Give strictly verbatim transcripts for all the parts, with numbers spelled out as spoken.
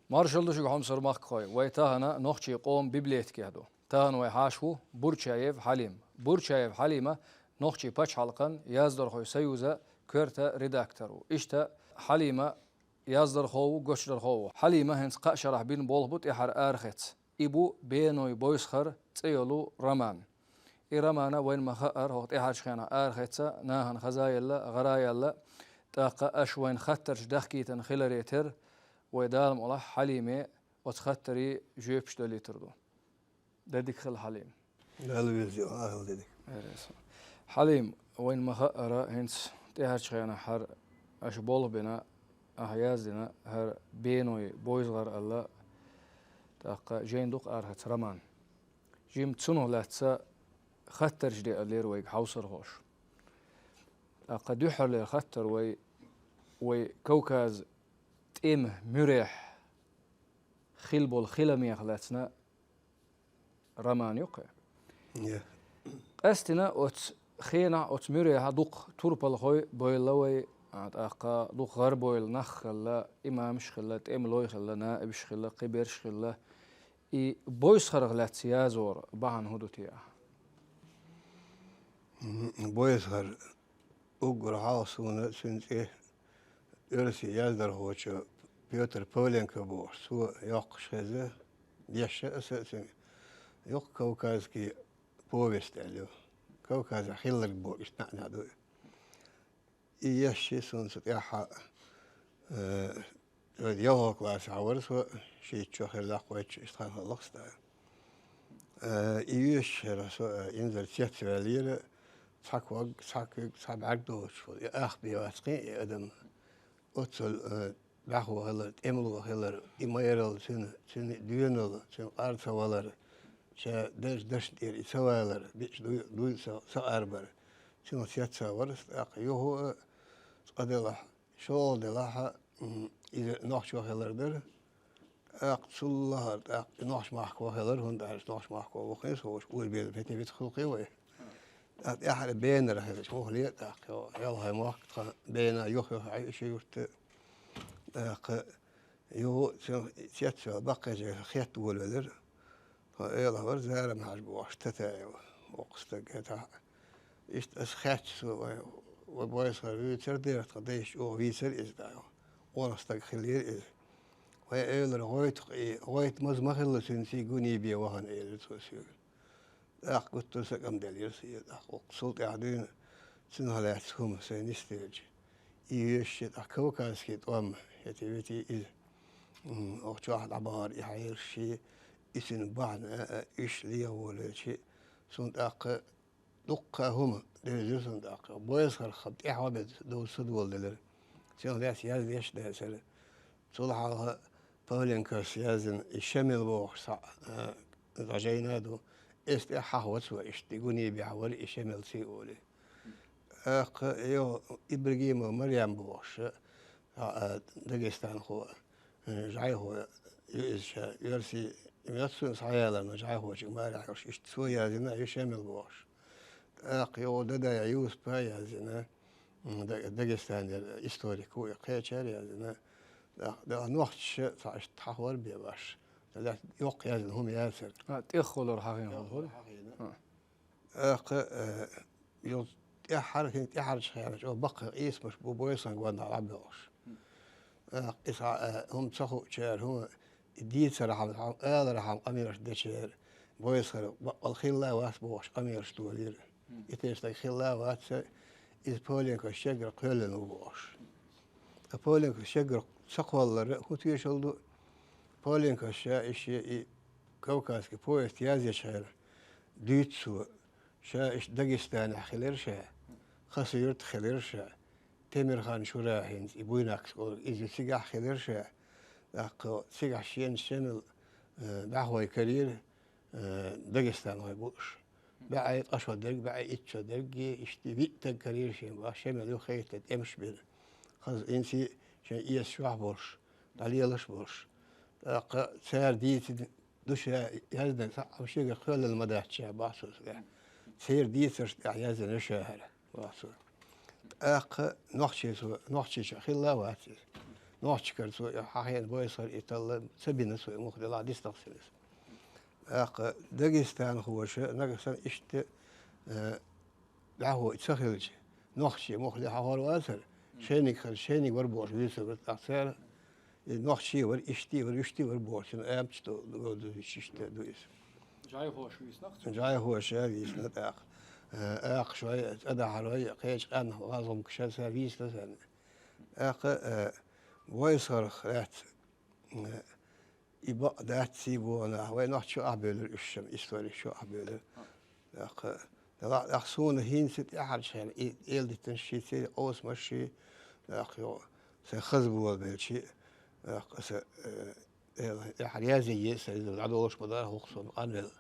Маршалла ду шуьга, хьомсара махкахой. Вай тахана нохчийн къоман библиотекехь ду. Тахана вай хьаша ву Бурчаев Хьалим. Бурчаев Хьалима Нохчийн пачхьалкхан яздархойн союзан коьрта редактор ву. Иштта Хьалима яздархо ву, гочдархо ву. Хьалима хӀинца кхаа шарахь бина болх бу тӀаьххьара арахеца. И бу «Бенойн бойсхар» цӀе йолу роман. И роман вайна ма-хаъара, хӀокху тӀаьххьарчу хенахь арахеца, нахана хаза а елла, гӀара а елла, тӀаккха аша вайна хаттарш дахкийтина хиларе терра, вай Дала мукъалахь Хьалиме оцу хаттарийн жоьпаш далийтур ду. Де дика хила, Хьалим. Дала веза, ахьа де дика. Хьалим, вайна ма-хаъара, хӀинца тӀаьххьарчу хенахь хӀара аша болх бина, ахьа яздина хӀара «Бенойн бойсхар» аьлла, тӀаккха жайна дукха арахеца роман. Жимма цунах лаьцна хаттарш деаллера вайга хьовсархоша. ТӀаккха дуьххьарлера хаттар вай, вай Кавказан тӀеман муьрехь хилла болу хиламех лаьцна роман ю-кх. Я. Къаьстина оцу хенахь оцу муьрехь дукха турпалхой бевлла вай, а, тӀаккха дукха гӀарабевлла нах хилла, имамаш хилла, тӀемалой хилла, наибаш хилла, кхиберш хилла. И бойсхарх лаьцна язоран бахьана хӀун ду те ахь? Мгм. Бойсхар. Уггар хьалха суна цуьнан цӀе оьрсийн яздархочо Пётр Павленко бохуш, цо йоккхуш хезна, дешна аса а цуьнга, йоккха «Кавказский повесть» аьлла ю. Кавказехь хилларг боху иштта маьӀна ду и. И ешший суна цу тӀехь, э, ялхалгӀа классехь вара со, шийтта шо хилла, кхойтта шо, иштта хан хилла-кх стага. Э, и йоьшуш хиларх со, э, инзаре цецваьллера, цхьа ког, цхьа куьг, цхьа бӀаьрг доцуш волу, и ах бен вац кхин а и адам. Оццул, э, бӀаьхо хилар, тӀемало хилар, и майралла цуьнан, цуьнан доьналла, цуьнан къар ца валар, ша дерриг дашна тӀера и ца валар, биъча дуй, дуй ца, ца арбар. Цуьнан цецваьлла вара со, тӀаккха юха а цкъа делахь, шолгӀа делахь, м, иза нохчо хилар дара. ТӀаккха цул лахара, тӀаккха и нохчмахко хилар, хӀунда аьлча нохчмахко ву-кх со, уьш ур-бен пете-вита хуьлу-кх вай. ТӀаккха тӀаьххьара Бенара хилча, муха ле а тӀаккха, йо, ялхой мохк тхан Бена юха-юха Ӏай ши юрта. ТӀаккха юха цуьнан цецваьлла баккхийчу хетта волавелира. Тхо эла вара Зарам-Хьаьжа бохуш Татаев, воккха стаг хӀетахь. Иштта ас хаьттича, со вай, вай бойсхар вуьйцура дера, тхан дайша чӀогӀа вийцира иза дӀа. Орах стаг хиллера иза. Вай элира, гӀойтах и, гӀойта маза ма хилла цуьнца и гуни бен вахана, элира цо соьга. ТӀаккха гуттар а са кӀам делира сан, тӀаккха оццул тӀаьхьа дуьйна цунах лаьцна хӀума сайн нисделча. И йоьшуш, тӀаккха кавказский тӀом, хӀетий-ветий иза. М, оха чохь дӀабахара и хьелаш, и цуьнан бахьана, а, а, уьш лехволавелча, суна тӀаккха дуккха а хӀума девзира суна тӀаккха. Бойсхарх тӀаьхьа беза довза са доладелира. Цунах лаьцна яздеш а дацара. Цул хьалха Павленкос яздина и «Шемал» бохуш цхьа, а, цхьа жайна а ду. Эс тӀехь хьахо цо иштта, и гуни бен вара и Шемалций олий. ТӀаккха йо Ибрагимова Марьям бохуш, а, а, дагестанхо, а, жӀайхо ю иза ша, оьрсий, и моьтту суна схьаяларна жӀайхочуьнга марехь йолуш, иштта цо яздина и «Шемал» бохуш. ТӀаккха йо Дадаев Юсупа яздина, м, да-, Дагестанера историк ву и, кхечара яздина. Да, да, нохчаша цхьа иштта хьахор бен баш. Цхьа лаьцна йоккха яздина хӀума яцара. А, тӀеххолор хьахийна хӀума хуьлу? Хьахийна. А. ТӀаккха, э, юха тӀаьххьара, хӀинца тӀаьххьарчу хенахь чӀогӀа баккхий къийсамаш бу бойсанга ванна дӀабоьлхуш. ТӀаккха иза, э, хӀума ца хуучара, хӀума и дийцархьама, хьама алархьама къамелаш дечара, бойсхар баккъал хилла а вац бохуш къамелаш долийра. И тайпа стаг хилла а вац, иза Павленкос шеггара кхоьллина ву бохуш. Ткъа Павленкос шеггара ца кхоллара хӀун тоьшалла ду? Павленкос ша и шен и «Кавказский повесть» язъечхьана дуьйцу цо, ша иштта Дагестанехь хилира ша, Хасавюртехь хилира ша, Темирхан-Шура хӀинца и Буйнакск олу, иза цигахь хилира ша, тӀаккха цигахь шена Шемал, э, бӀаьхой карийра, э, дагестанхой бууш. БӀе ткъа шо дерг, бӀе итт шо дерг, иштта виъ стаг карийра шена, бах, Шемал юха хетта тӀемаш бира. Хаза инси шайн эса чохь болуш, дӀалелаш болуш. ТӀаккха цара дийцина ду ша яздина, цхьаъ шегара кхоьллина ма дац ша, бах цо цигахь. Церан дийцарш тӀехь яздина ю ша хӀара, бах цо. ТӀаккха нохчи цо, нохчича хилла а вац иза. Нохчашкара цо хьахьеъна Бойсхара и талла ца бина цо, муха делахь дицдаккха ца деза. ТӀаккха дагестанхоша нагахь санна иштта, э, дӀахо ца хилча, нохчий муха де хьахор вацара, шайниг хилча, шайниг вара бохуш вуьйцур вара, тӀаккха цара, и нохчий вара, иштта вара, уьштта вара бохуш, шуна амчаш ду, ду, ду, иштта ду иза. ЖӀайхоша вийцина-кх цо? ЖӀайхоша вийцина тӀаккха. Э, акхашой, цӀадахьарой, кхечу къаьмнах гӀазгӀумкаша ца вийцина санна. ТӀаккха, э, Бойсхарх лаьцна, э, и бакъ дац ций боху нах, вай нохчо ахь бевлира уьш шен, историкашо ахь бевлира. ТӀаккха, делахь, тӀаккха суна хӀинца тӀаьхьарчу хенахь и эладитанаш ший, церан къовсамаш ший, тӀаккха йо, сайн хаза болабелчий, тӀаккха аса, э, Эла, тӀаьхьара язъе еза сан иза, дӀадолуш ма дара хӀокху суна къанвелла.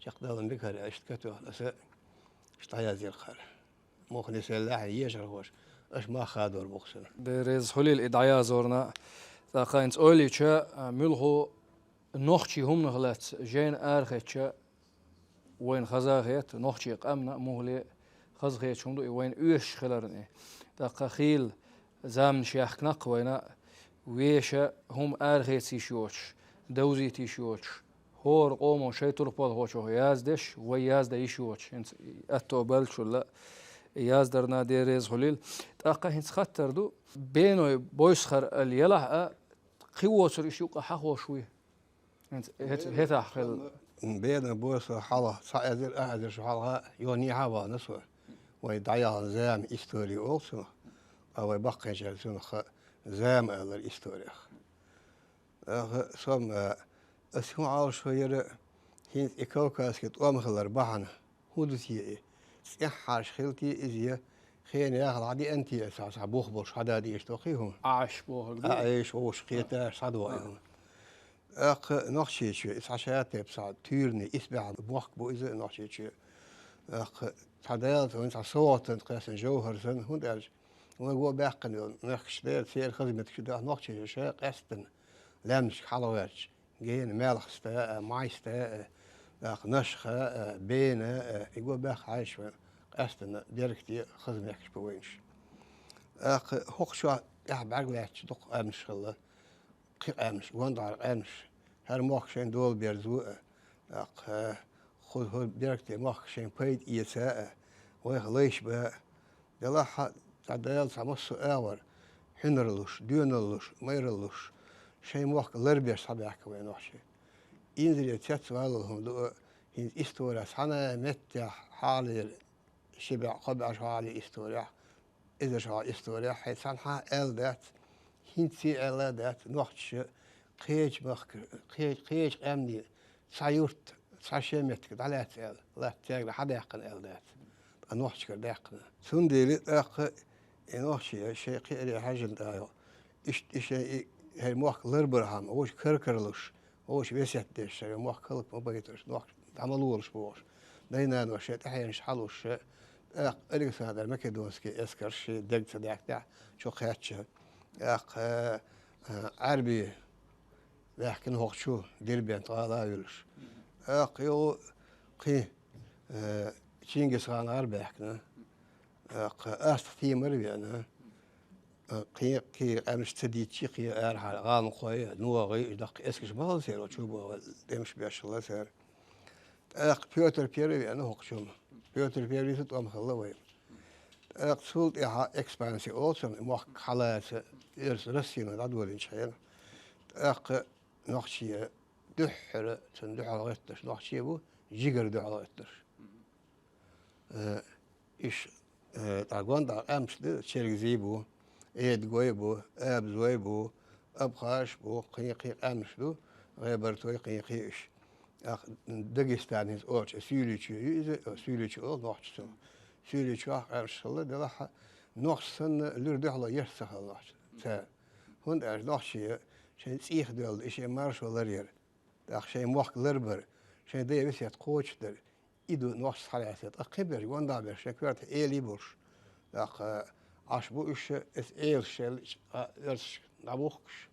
Чекхдала мегар аьлла, иштта катоьхна аса, иштта дӀаязйира хӀара. Муха нисъелла ахьа ешархоша, аша мах хадор бу-кх цунах. Дела реза хуьлийла и дӀаязорна. ТӀаккха хӀинца ойла йича, а, муьлхха нохчийн хӀуманах лаьцна жайна арахецча, вайна хаза а хета, нохчийн къаьмнех а муххале хазахеташ хӀума ду и, вайна оьшуш хиларна и. ТӀаккха хийла заманаш яьхкина-кх вайна, вешан хӀума арахеца йиш йоцуш, довзийта йиш йоцуш, хӀора къомо шайн турпалхочух яздеш, вай яздан йиш йоцуш, хӀинца атто баьллачул а яздарна Дела реза хуьлийла. ТӀаккха хӀинца хаттар ду, Беной Бойсхар аьлла елахь а, кхин воцург уьш юкъа хьахош вуй? ХӀинца хӀет-, хӀетахь хилла. Беной Бойсхар хьалха, цхьа эзар, ах эзар шо хьалха, юха нийса а вахана со. Вай дӀаяхана зама истори олу цунах, ткъа вай баккхийчара цунах зама аьллера исторех. Аха, со-м, а, аса хӀун Ӏалашо яра, хӀинца и кавказский тӀом хилар бахьана, хӀун ду те и? ЦӀеххьарш хила те иза я, хенан яхалахь деана те аса, цхьа бух болуш хьада дийша доккхий хӀума? Ӏаш бохург ду? Ӏаш, вовшах кхеташ, схьадогӀий хӀума. ТӀаккха Нохчийчоь, и цхьа шатайпа цхьа туьйранна исбаьхьа мохк бу иза Нохчийчоь. ТӀаккха цхьа Дала цунна цхьа совгӀатана кхаьчна жовхӀар санна, хӀунда аьлча вай го баьккхина йолу мехкаш дера, церан хаза меттигаш даха Нохчийчоь ша къаьсттина лаьмнашка хьалагӀерташ. Гена маьлхаста а, майста а, тӀаккха нашха а, бена а, и го баьхна хьаьжча вайн къаьсттина беркате хаза мехкаш бу вайнаш. ТӀаккха хӀокху чохь тӀаьхьа бӀаьрг лаьтташ дукха къаьмнаш хилла. Кхин къаьмнаш, гондӀара къаьмнаш, хӀара мохк шайн дола берзо а, тӀаккха хӀу-, хӀу-, беркате мохк шайн пайда эца а, вайх лайш бан а. Делахь а, цхьа Дала цхьа массо а агӀор, хьуьнар луш, доьналла луш, майралла луш, шайн мохк ларбеш схьабаьхкина вай нохчий. Инзаре цецваллал хӀума ду а, хӀинца исторехь цхьана а меттехь хьалхалера ши бӀе, кхо бӀе шо хьалхалера исторехь, эзар шо хьалхалера исторехь, хьайн цхьанхьа а аьлла дац, хӀинца а аьлла дац, нохчаша кхечу махка, кхе-, кхечу къаьмнийн цхьа юрт, цхьа шен меттиг дӀалаьцна аьлла, латта цаьрга хьадаьккхина аьлла дац, ткъа нохчашкара даьккхина. Цундела тӀаккха и нохчий шайн кхиаре хьаьжжина тӀайо, иштта и шайн и хӀара мохк ларбархьама, вовшашка каркарлуш, вовшашка весет деш, шайн мохк хӀаллак ма байталаш, нохчий дӀа ма лолаш бохуш, дай-наной шайн тӀаьхьенаш хьалуш, тӀаккха Александр Македонский эскарш шен дега ца даьхкинехь чу кхаьчча, тӀаккха, а, Ӏаьрби баьхкина хӀокху чу, Дербент гӀала а вуьлуш. ТӀаккха йо кхин, э, Чингисханагара баьхкина. ТӀаккха Астахь Тимар а веана. Э, кхин, кхин къаьмнаш ца дийцчи, кхин арахьара гӀаланхой, ногӀий, даккха эскарш ма хилла церан, чу боху тӀемаш беш хилла цара. ТӀаккха Пётр Первый веана хӀокху чу. Пётр Первый тӀом хилла вай. ТӀаккха цул тӀаьхьа экспанси олу цунна, мохк хьалаца, оьрс Россина дӀадолийначу хенахь. ТӀаккха нохчий дуьххьара, цунна дуьхьал гӀетташ нохчий бу, жигара дуьхьал гӀетташ. Э, иш, э, тӀаккха гондӀара къаьмнаш ду, чергазий бу, эдагой бу, абазой бу, абхазаш бу, кхин-кхин къаьмнаш ду, гӀебартой, кхин-кхин иш. ТӀаккха Дагестан иза олучу, Суьйличи ю иза, Суьйличи олу нохчашна. Суьйличохь къаьмнаш хилла, делахь а, нохча санна луьра дуьхьало еш ца хилла нохча цара. ХӀунда аьлча нохчий шайн цӀийх доьлла, и шайн маршо ларъяра. ТӀаккха шайн мохк ларбар, шайн дайн весет кхочушдар, и ду нохчашца схьалаьцна. Ткъа кхин берш, гондӀа берш, шайн коьртехь элий болуш. ТӀаккха Ӏаш бу уьш, эс элаш шайн лиъча, а, оьрсашка дӀабухкуш,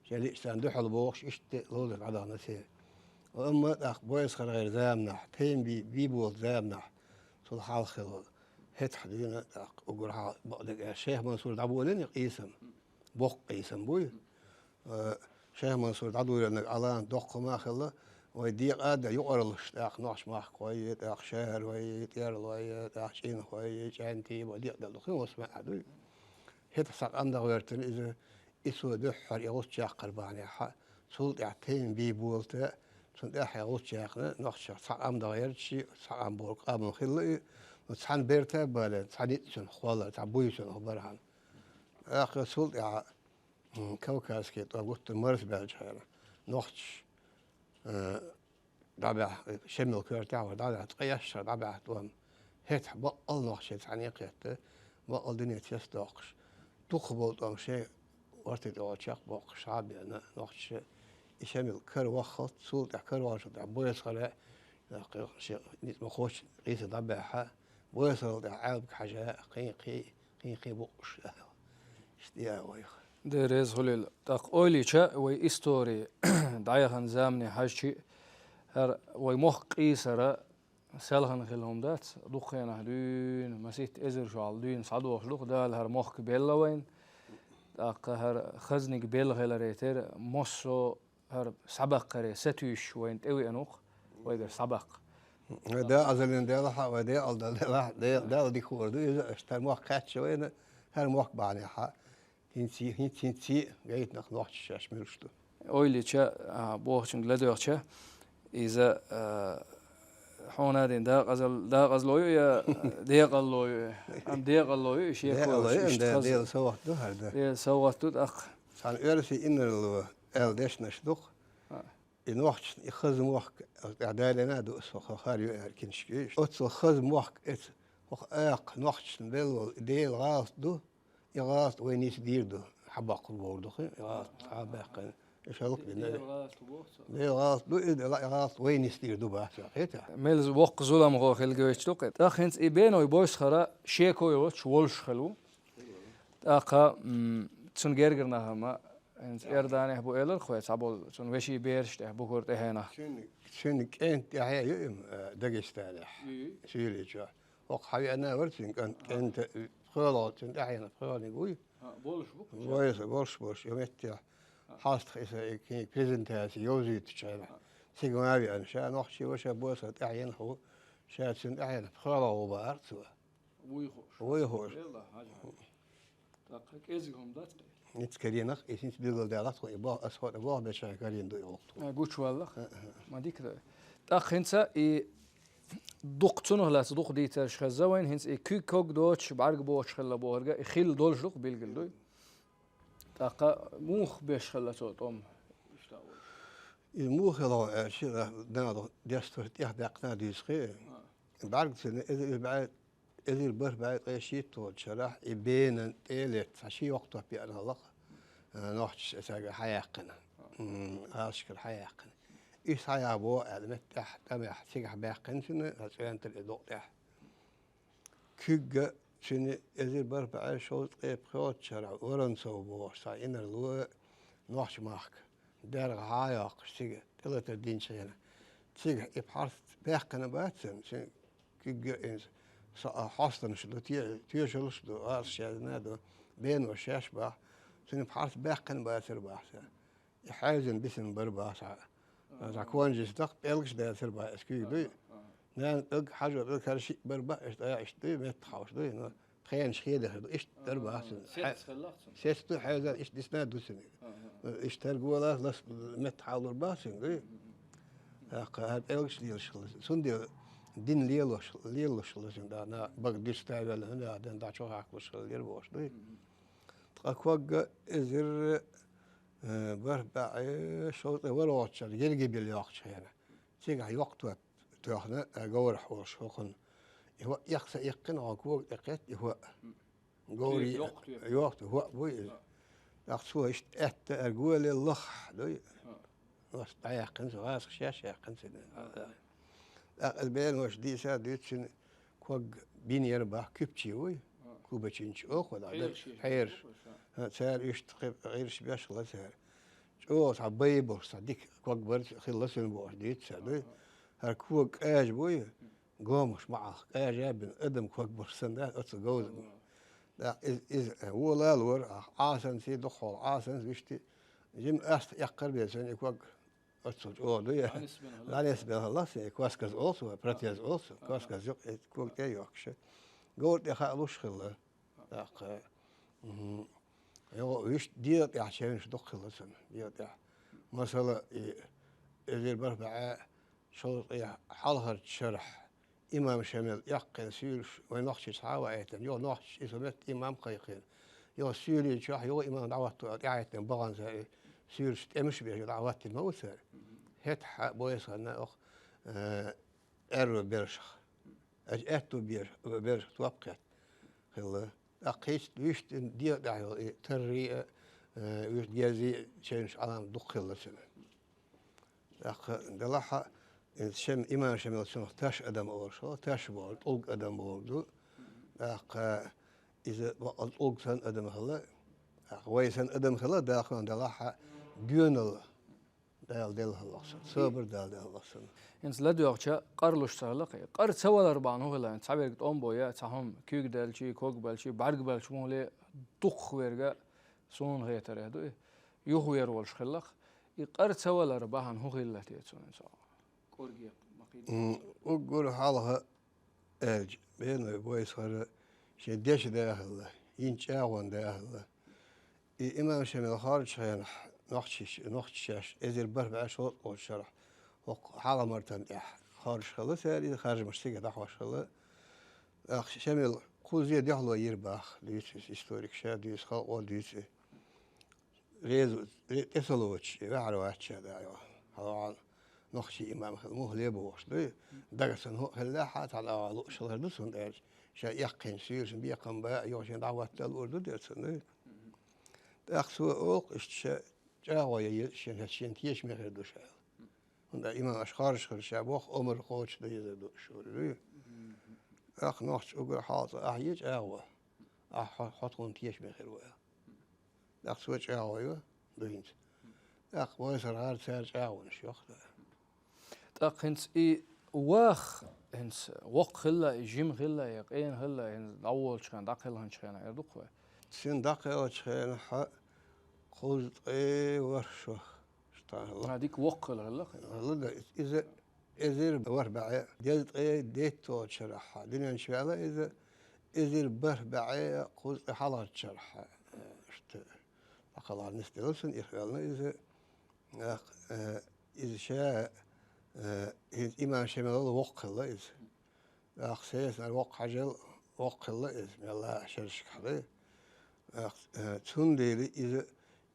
шайн лиъча царна дуьхьал бохуш, иштта ловзар дӀадахана церан. Амма тӀаккха Бойсхаргера заманахь, Тайм-Бий, Бийболат заманахь, цул хьалха хилла, хӀетахь дуьйна, тӀаккха уггар хьалха бакъдерг аьлча, Шайх Мансур дӀаболийна и къийсам. Боккъийсан буй. Э, Шайх Мансур дӀадуьйранаг Ӏалан доккха ма хилла, вай декъа а даь юкъаралаш, тӀаккха Нохч-махкахой, тӀаккха шаьрхой, тӀерлой, тӀаккха чӀинхой, чӀентий, вай декъа дала хин васмаӀа дуй. ХӀета схьа къам дагӀвертина иза, и цо дуьххьара и гӀулч яьккхар бахьанехьа, цул тӀаьхьа тайна бий болта, цунна тӀаьхьа гӀулч яьккхина, нохчех цхьа къам дагӀерчи, цхьа къам боху къам хилла и, ну, цхьана берта а бале, цхьа ницкъ цунах хилла, цхьа буй цунах бархьана. ТӀаккха цул тӀаьхьа, м, Кавказский тӀом гуттар марзбаьлча хьена, нохчаш, э, дӀабаьхьа, Шемал коьртехь вара дӀабаьхьа, ткъе исс шера дӀабаьхьа тӀом. ХӀетахь баккъал нохчий цхьаьна кхетта, баккъал дуьне тесна доккхуш. Дукхахболу тӀом шайн орта тӀе олу чекхбоккхуш схьа а беана нохчаша, и Шемал кара ваххалц, цул тӀаьхьа кара вахчул тӀаьхьа Бойсхара, шен ницкъ ма-кхоччу къийса дӀабаьхьа, Бойсхарал тӀаьхьа Ӏаьлбиг хьажа, кхин, кхин, кхин, кхин букъуш. Иштта а вайх. Дела реза хуьлийла. ТӀаккха ойла йича, вай истори дӀаяхана замане хьаьжчи, хӀара вай мохк къийсара селхана хилла хӀума дац, дукха хенахь дуьйна, маситта эзар шо хьалха дуьйна схьадогӀуш ду-кх, Дала хӀара мохк белла вайна. ТӀаккха хӀара хазниг белла хиларе терра, массо а хӀара схьабаккхаре сатуьйсуш вайна тӀевеана ву-кх, вайгара схьабаккха. Вай декъазаллин делахь а, вай декъала делахь а, Дала дика хуур ду иза, аша тара мохк кхаьчча вайна, хӀара мохк бахьанехь а. ХӀинца, хӀинца, хӀинца гайтинарш нохчаша шаьш муьлш ду. Ойла йича, а, бохучуьнга ладоьгӀча, иза, а, хьуна а дина декъазал-, декъазало ю я декъалло ю? Амма декъалло ю, и шеко Декъалло ю, иштта да, хаза. Делан совгӀат ду хӀара да. Делан совгӀат ду тӀаккха. Цхьана оьрсийн инарло аьлла дешнаш ду-кх. А. И нохчашна и хаза мохк, тӀехь далийна а ду, со хо-, хар ю аьлла киншка. Оццул хаза мохк эца, хӀокху акха нохчашна белла волу и Делан гӀалат ду, и гӀалат вай нисдийр ду, хьабаккхалур бохург ду хи, и гӀалат хьабаьккхина. И шалха бина. Делан гӀалат ду, и гӀалат вай нисдийр ду бац, хетахь? Мел воккха зуламхо хила гойтуш ду-кх. ТӀаккха хӀинца и беной Бойсхара шеко йоцуш волуш хилла ву. ТӀаккха, м, цунна гергара нах ма, хӀинца Иорданехь бу элира-кх вай, цхьаболу цунна вешин бераш тӀехь бу хӀара тӀаьхьенах. Цуьнан, цуьнан кӀентан тӀаьхье ю и, м, э, Дагестанехь, Сирийчохь. ХӀокху хьан веана вара цуьнан кӀан-, кӀентан, э, пхоьалгӀа, цуьнан тӀаьхьенах пхоьалгӀаниг вуй? А, болуш бу-кх уьш. Вай, болуш, болуш, и меттехь хьастагӀа иза, и книга презентаци йовзуьйтучу хенахь. Цига ма веана, ша нохчи ву, ша Бойсхара тӀаьхьенах ву, ша цуьнан тӀаьхьенах пхоьалгӀа ву бахара цо. Вуй хууш. Вуй хууш. Элла, хьажа, хьажа. ТӀаккха кӀезиг хӀума дац-кх и? Ницкъ карийнах, и хӀинца билгалдаьллахь тхуна, и боху, аса хӀокху боху бечара карийна ду и гӀуллакх тхуна. Э, гучуваллах? Э, э. Ма дика ду. ТӀаккха хӀинца и дукха цунах лаьцна дукха дийцарш хезна вайна, хӀинца и куьг ког доцуш, бӀаьрг боцуш хилла бохург, и хилла долуш ду-кх, билггал дуй? ТӀаккха муха беш хилла цо тӀом? Иза муха хилла аьлча, нах дестар тӀехдаьккхина а дуьйцу-кх. А. БӀаьрг цуьнан эзар бӀе Эзар бархӀ бӀе ткъе шийтталгӀачу шарахь и бенан тӀе а летта, цхьа ши йоккха топ еана хиллакх, а, нохчаша цаьрга хьаяьккхина. М, гӀалашкара хьаяьккхина. Иштта хьаяхьа боху аьлла, меттехь, тӀамехь, цигахь баьккхина цуьнан, а, цӀоьнтара и дукъ тӀехь. Куьг а цуьнан эзар бархӀ бӀе шовзткъе пхоьалгӀачу шарахь Воронцов бохуш цхьа инарло Нохч-махка. ДергаӀа а йоккхуш, цига тӀелатар динчу хенахь, цига и пхьарс баьккхина бац цуьнан, цуьнан куьг а иза со-, а, хьостанаш ду, те-, тоьшаллаш а ду, гӀазкхаша яздина а ду, бено шаьш боху, цуьнан пхьарс баьккхина бацара боху цара. И хьаьвзина бисина бара боху цхьа, цхьа конжица даккха пӀелгаш а дацара боху, аса куьйга дуй. Нана кӀаг, хьажо кӀаг, хӀара шиъ бара боху, иштта, иштта дуй, меттахь хьовш дуй, но тхенаш хедахар ду, иштта дара боху цуьнан. Сец хилла-кх цуьнан. Сец ду, хьаьвзина, иштта дисина а ду цуьнан. Иштта хӀара гола лас меттахь хьалур боху цуьнан, дуй? ТӀаккха хӀара пӀелгаш лелаш хилла. Цундела дин лелош, лелош хилла цуьнан, да, нах бага дуьрста а ваьлла, хӀунда аьлла ден дӀа чу хьакхалуш хилла лера бохуш, дуй? Ткъа ког а эзар, э, бархӀ бӀе шовзткъе ворхӀалгӀачу шарахь, Гергибил йоккхучу хенахь. Цигахь йоккха топ тоьхна, а, говрахь волуш хӀокхунна. И хӀоъ эккха са иккхина, хьо кога тӀе кхетта, и хӀоъ. Говри-, йоккха топ. Йоккха топ, хӀоъ буй иза. ТӀаккха цо иштта аьтта ара голе лахахь дуй. Оцу дӀаяьккхина цо, гӀазкхаша шаьш яьккхина цуьнан. ТӀаккха иза беноша дийца а дуьйцу цуьнан, ког бина яра боху, куьпчий вуй. Кубачинчи оха, да, пхьераш. Пхьераш. Цара иштта кхин гӀирс беш хилла цара. ЧӀогӀа цхьа бай болуш, цхьа дика ког бара, хилла цуьнан бохуш дийца цара, дуй? ХӀара кога кӀажа буй, гомаш ма Ӏа, кӀажа а бина, адам ког болуш санна дац, оцу говза. ТӀаккха иза, иза, э, вола лора, а, Ӏасанций дукхахьол, Ӏасанца вуьшта, жима аста эккхар беза, и ког оццул чӀогӀа ду я. ДӀанисбелла хилла. ДӀанисбелла хилла, и косказ олу цо, протез олу цо, косказ юкъа, э, ког тӀе а йохкуш. Говра тӀе хаа луш хилла. ТӀаккха, мгм, йо, вуьшта дегӀа тӀехь чевнаш дукха хилла цунна, дегӀа тӀехь. Масала, и эзар бархӀ бӀе шовзткъе хьалхарчу шарахь, имам Шамил эккхина суьйлуш вайн нохчийчу схьа а ваийтина, юха нохчаша иза метта имам кхайкхина. Юха суьйлийн чохь юха имам дӀахӀотто аьлла, тӀаьхьахӀиттина баханза и суьйлуш тӀемаш а беш дӀахӀоттийна ма ву цара. ХӀетахь Бойсхарна оху, э, аьрру берашах. Аьлча аьтту бераш, берашах топ кхетта хилла. ТӀаккха кхечу вуьшта дегӀа тӀехь йолу и таррий а, э, вуьшта геззий а чевнаш Ӏаламат дукха хилла цуьнан. ТӀаккха делахь а, иза шен имам Шамил цунах таш адам олуш хилла, таш бохург тӀулг адам бохург ду. ТӀаккха иза бакъал тӀулг санна адам хилла, тӀаккха вай санна адам хилла, дахана делахь а доьналла Дала делла хилла цунна, собар Дала делла хилла цунна. ХӀинца ладоьгӀча, къарлуш ца хилла кхин. Къар ца валар бахьана хӀун хилла, хӀинца цхьаверг тӀом бо я, цхьа хӀума куьйга даьлчий, ког баьлчий, бӀаьрг баьлча муххале дукхах верг а, суна хетарехь ду и, юхавер волуш хилла-кх. И къар ца валар бахьана хӀун хилла те цунна? КӀорге ма кхийда. М, уггар хьалха аьлча, Беной Бойсхара шен дешан да а хилла, йинчу чӀагӀонан да а хилла. И имам Шамил хоржучу хенахь, нохчаш, нохчаша эзар бархӀ бӀе шовзткъалгӀачу шарахь, хӀокху хьалха-мартан тӀехь хоржуш хилла цара, иза харжамаш цига дӀахьош хилла. ТӀаккха Шамил кхузза дуьхьало йира боху, дуьйцу иза историкаша, дуьйцу халкъо, дуьйцу и. Реза, ре-, тӀе ца лоцуш, и ваьхьар вац ша, да, йо. Хьалха нохчийн имам хила муххале бохуш ду. Дагахь санна хӀуъа хиллехь а, цхьана агӀор лууш хилар ду цунна аьлча. Ша эккхийна суьйлашна бекхам бан а, юха шен дӀахӀотта а луур ду дера цунна. ТӀаккха цо олу-кх иштта ша чӀагӀо ян еза шена, хӀета шена тешаме хир ду ша аьлла. ХӀунда аьлча имам аша хоржуш хилча ша боху омра кхочуш дан езар ду аша олура. ТӀаккха нохчаша уггар хьалха цкъа ахь е чӀагӀо, ахь хьо, хьо тхуна тешаме хир ву аьлла. ТӀаккха цо чӀагӀо йо, ду хӀинца. ТӀаккха Бойсхаргара цара чӀагӀонаш йоху. ТӀаккха хӀинца и ваха, хӀинца воккха хилла, и жима хилла, я къена хилла, хӀинца дӀаволучу хенахь, дӀакхелхинчу хенахь эр ду-кх вай. Цуьнан дӀакхелхинчу хенахь кхузткъе ворхӀ шо. Ша хилла. А, дика воккха хилла, хилла-кх. Хилла, да, иза эзар ворхӀ бӀе дезткъе дейтталгӀачу шарахь дуьнен чу ваьлла иза, эзар бархӀ бӀе кхузткъе хьалхарчу шарахь, э, иштта, дӀакхалхар нисделла цунна, ирхъоьллина иза. ТӀаккха, э, иза ша, э, хӀинца имам Шамилал воккха хилла иза. ТӀаккха Сейсанара воккха Хьажал воккха хилла иза, мелла а шерашка хьала. ТӀаккха, э, цундела иза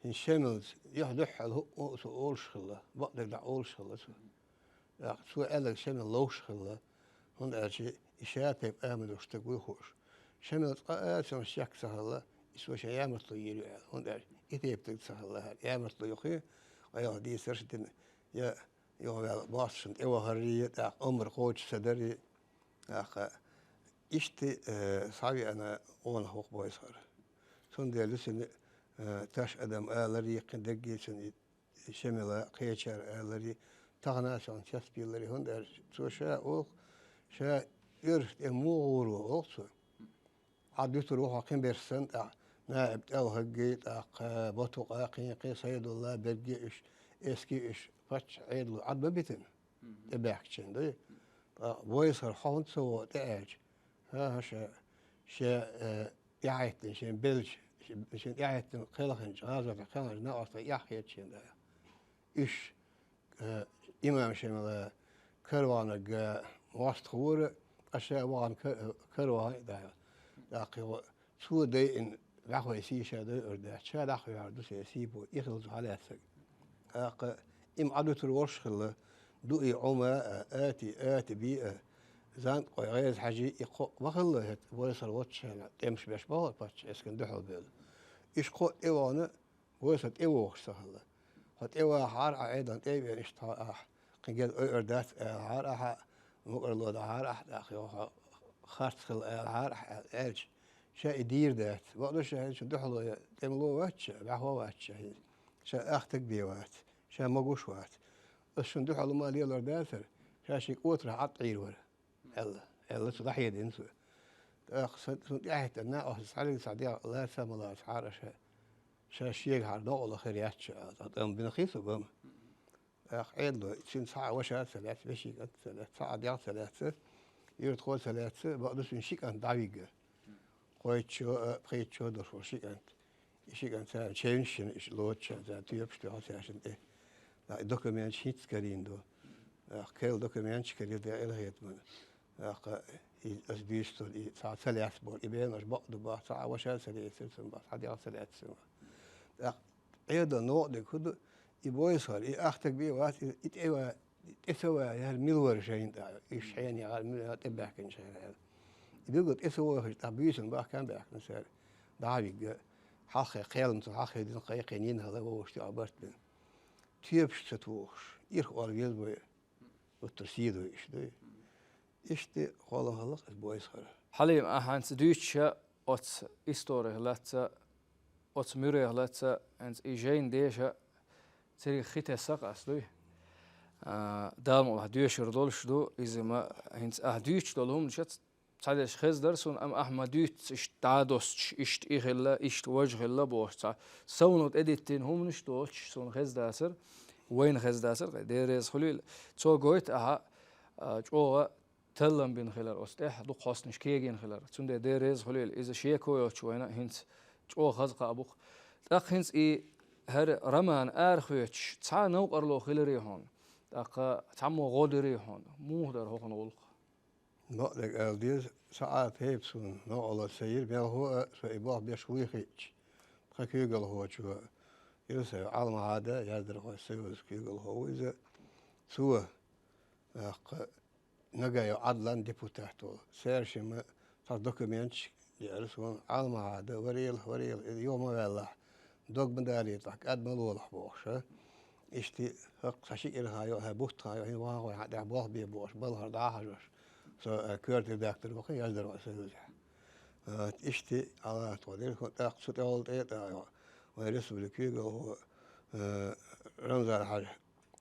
хӀинца Шамилца юьхь-дуьхьал хӀуъу а цо олуш хилла, бакъдерг дӀа олуш хилла цо. ТӀаккха цо аьлларг Шамил ловш хилла, хӀунда аьлча и ша тайпа амалаш стаг вуй хууш. Шамил цкъа а цунах шек ца хилла, и цо шен ямартло йийр ю аьлла, хӀунда аьлча и тайпа стаг ца хилла хӀара, ямартло юххе, къайгӀа дийцарш а дина, я юхаваьлла босташна тӀевахаррий, тӀаккха омра кхочуш ца даррий, тӀаккха иштта, э, схьавеана къонах ву-кх Бойсхар. Цундела цуьнан, э, таш адам аларий, кхин дерриге цуьнан и Шамила кхечара аларий, тахана а цунна цецбийларий, хӀунда аьлча цо ша олу-кх, ша оьрсашна тӀе муха гӀур ву олу-кх цо. Ӏад вуьтур ву хьо кхин берш санна, тӀаккха наиб ТӀелхаггий, тӀаккха Батукъа, кхин, кхин Сайдулла, берриге уьш, эски уьш, паччахь Ӏедало Ӏад ма битина, тӀебаьхкича дуй. Ткъа Бойсхар хьо хӀунда ца вогӀу тӀе аьлча, хӀан-хӀа, ша, ша, э, тӀаьхьахӀиттина шен белча, шен тӀаьхьахӀиттина кхелхинчу, гӀазотехь кхелхинчу накъостий эхь хеташ шен дара. Уьш, э, имам Шамила караванага мостагӀ вара, ткъа ша вахана ка-, караван а даьлла. ТӀаккха йо, цо дайина ваьхой сий ша дойур дац, ша дӀахьоьхьур ду шен сий боху, и хилла цу хьалаьцнарг. ТӀаккха и ма Ӏад вуьтур волуш хилла, Дуи Ӏума а, Ати, Ати би а, Занткъой ГӀеза-Хьаьжи, и кхоъ ма хилла хӀета, Бойсхар воццушехь тӀемаш беш ма вара паччахь, эскарна дуьхьал бевлла. Уьш кхоъ тӀевахана, Бойсхар тӀевогӀуш ца хилла. Хьо тӀевахахьара, Ӏан Ӏедална тӀе а веана, иштта хьо ахь кхин геза ойур дац аьллахьара ахьа, мукӀарло дахьара ахьа, тӀаккха йо хьо харц хилла аьллахьара ахьа аьлла, аьлча, ша и дийр дац. Бакъду ша хӀинца дуьхьало я тӀемало вац ша, ваьхо вац ша хӀинца. Ша ахтаг бен вац, ша могуш вац. Ас шуна дуьхьало ма лелор дацара, ша шен кӀотарахь Ӏад Ӏийр вара. Аьлла, аьлла, цо дӀахьедина цо. ТӀаккха сан, сун тӀехӀиттина, оха схьалин схьа дегӀ лаца ма лаца хьара ша, ша шегахьара догӀула хир яц ша, ала, тӀам бина хи со бама. ТӀаккха Ӏедало, цуьнан цхьа а ваша ца лаьцна, вешин кӀант ца лаьцна, цхьа а дегӀ ца лаьцна, юьртахо ца лаьцна, бакъду цуьнан ши кӀант дӀавигга. Кхойтта шо а, пхийтта шо а долуш волу ши кӀант. И ши кӀант царна чевнаш йина, иштта лоцуш, царна тоьпаш тоьхна цаьршинна тӀе. ТӀаккха и документаш хӀинцца карийна ду. ТӀаккха керла документаш карийра декъала хетаман. ТӀаккха и аса дуьйцу долу, и цхьа ца лаьцна боху, и бенош бакъ ду боху, цхьа а ваша ца лецира цунна боху, цхьа дегӀ ца лаьцна цунна боху. ТӀаккха Ӏедалан новкъа дерг хӀун ду, и бойсхар, и ахтаг бен вац, и, и тӀе ва-, тӀе ца ван, яра мила вара шайна тӀехь, уьш хьенехьара, мила тӀе баьхкина шайна хьера. И билггал тӀе ца вохуш, тӀаккха буьйсанна бахкана баьхкина цара. ДӀа а вигга, хьалххе кхелам цу хьалххе дина кхайкхина йина хӀала вовшашца а барт бина. Тоьпаш ца тухуш, ирх олла веза вай, оттур сийдой иштта дуй. Иштта холла хӀаллакх иза бойсхар. Хьалим, ахьа хӀинца дуьйцуша оцу историх лаьцна, оцу муьррех лаьцна, хӀинца и жайна деша, цериг хи тесса-кх ас дуй. А, Дала мукъалахь доьшур долуш ду, иза ма хӀинца ахьа дуьйцуш долу хӀуманаш цхьадерш хеза дара суна, амма ахьа ма дуьйццу, иштта дӀа а доссуш, иштта и хилла, иштта важа хилла бохуш цхьа. Совнах тӀедиттина хӀуманаш доцуш суна хеза дацара, вайна хеза дацара, кхин Дела реза хуьлийла. Цо гойту ахьа, а, чӀогӀа таллам бина хилар оцу тӀехь, дукха хьостанаш кегийна хилар. Цундела Дела реза хуьлийла, иза шеко йоцуш вайна хӀинца чӀогӀа хаза кхаъ бу-кх. ТӀаккха хӀинца и хӀара роман арахоьцуш цхьа а новкъарло хиларий хьуна? ТӀаккха цхьаммо гӀо дирий хьуна? Муха дара хӀокхуьнан гӀуллакх? Бакъдерг ала деза, цхьа а тайпа суна новкъарло ца йира, мелхо а со и болх беш вуй хиъча. Тхан куьйгалхочо, Юсуп Ӏалмахьада, Яздархойн союзан куьйгалхо ву иза, цо, тӀаккха, Нагаев Ӏадлан депутат волу. Цаьршимма цхьа документаш деара суна, Ӏалмахьада, варелахь, варелахь, иза юха ма ваьллахь, дог ма далийтахь, кӀад ма лолахь бохуш, а. Иштта хӀокху цхьа ши кӀира хан йо, хьан бутт хан йо, хӀинца вахахой хьан тӀехь болх бе бохуш, балхара дӀа а хьажош. Со, а, коьрта редактор ву-кх Яздархойн союзехь. А, иштта Ӏалатхо дира, хӀун тӀаккха цу тӀехула тӀе а тӀаккха йо, вайн республикан куьйгалхо, а, Рамзан-Хьаьжа.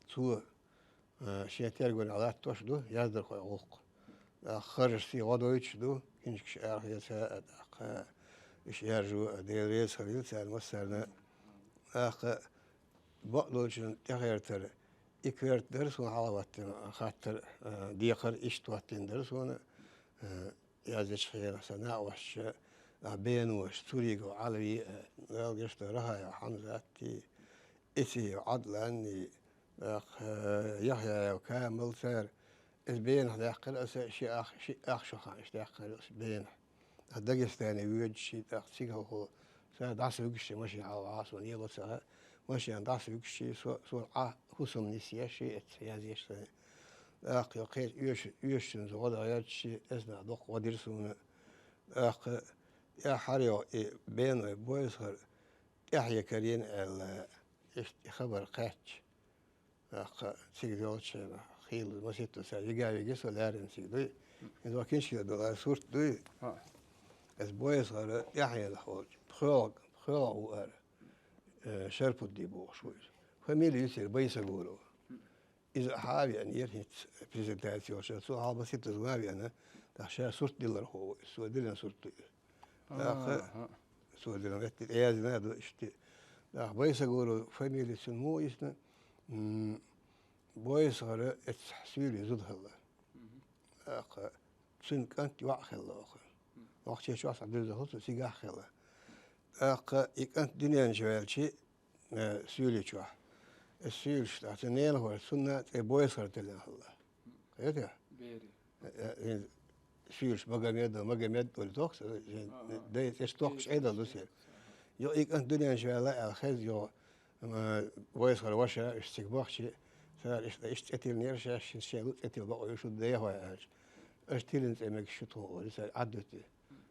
Цо, а, шен тергонехь латтош ду Яздархойн гӀуллакх. ТӀаккха харжаш сий гӀо дойтуш ду, киншкаш арахеца а, тӀаккха уьш яржо а, Дела реза хуьлийла царна массарна. ТӀаккха бакъдолчун тӀехӀертар и коьрта дара суна хьалхаветтина хаттар, а, декхар иштта хӀоттийна дара суна, а, Яздечу хенахь сан накъосташа, а, беноша, Цуригов Ӏалви а, Дала гечдойла, Рахаев Хьамзатти, Эциев Ӏадланни, тӀаккха, а, Яхъяев Камал цара. Иза бенах даьккхира аса, ши ах-, ши ах шо хан иштта даьккхира аса бенах. Ткъа Дагестане воьдучий, тӀаккха цигалхо, цара дӀасавуьгуш ши машен хьалха суна, ела ца хаьа, машен дӀасавуьгуш ши, со, суна Ӏа хӀусам нисъеш ши, эцца язъеш сан. ТӀаккха йо кхечу оьшу-, оьшучуьнца гӀо дан гӀерташ ши, эцна доккха гӀо дира суна. ТӀаккха тӀаьххьара йо и беной бойсхар тӀаьхье карийна аьлла, иштта и хабар кхаьчча. ТӀаккха цига йолчу хенахь хийла масийтта цара йига а вига со лаьррина цига дуй. Иза киншкера долу сурт дуй. Иза бойсхар тӀаьхьенах волчу пхоьалгӀа, пхоьалгӀа ву ара, э, Шарпудди бохуш ву иза. Фамилия ю церан Байсагуров. Иза хьа а веанера хӀинца презентаци йолчохь. Цо хьалха масийтта ма веана, тӀаккха ша сурт диллархо ву иза. Цо диллина сурт ду иза. ТӀаккха цо диллина метте тӀеяздина а ду иштта. ТӀаккха Байсагуров фамилия цуьнан муха йисна, м, бойсхара эццахь суьйлий зуда хилла. ТӀаккха цуьнан кӀант йоӀ хилла оха. Нохчийчохь цхьа дуьззина хӀусам цигахь хилла. ТӀаккха и кӀант дуьнен чу ваьлча, э, суьйлий чохь. Эс суьйлаш тӀаккха цуьнан ненахвар цунна цӀе бойсхар тиллина хилла. Кхетий? Бери. Э, э, суьйлаш Магомедов, Магомед олу тоху, сан, сан, дай цӀе стохкаш Ӏедал ду сан. Йо, и кӀант дуьнен чу ваьлла аьлла хеза йо, м, бойсхар ваша, уьш цига бахча, цара иштта, иштта цӀе тиллинера шаьш, шен лу цӀе тилла бакъо ю шу дехьой аьлча. Аша тиллина цӀе мегаш шу тхуна олий, цара Ӏад дуьту.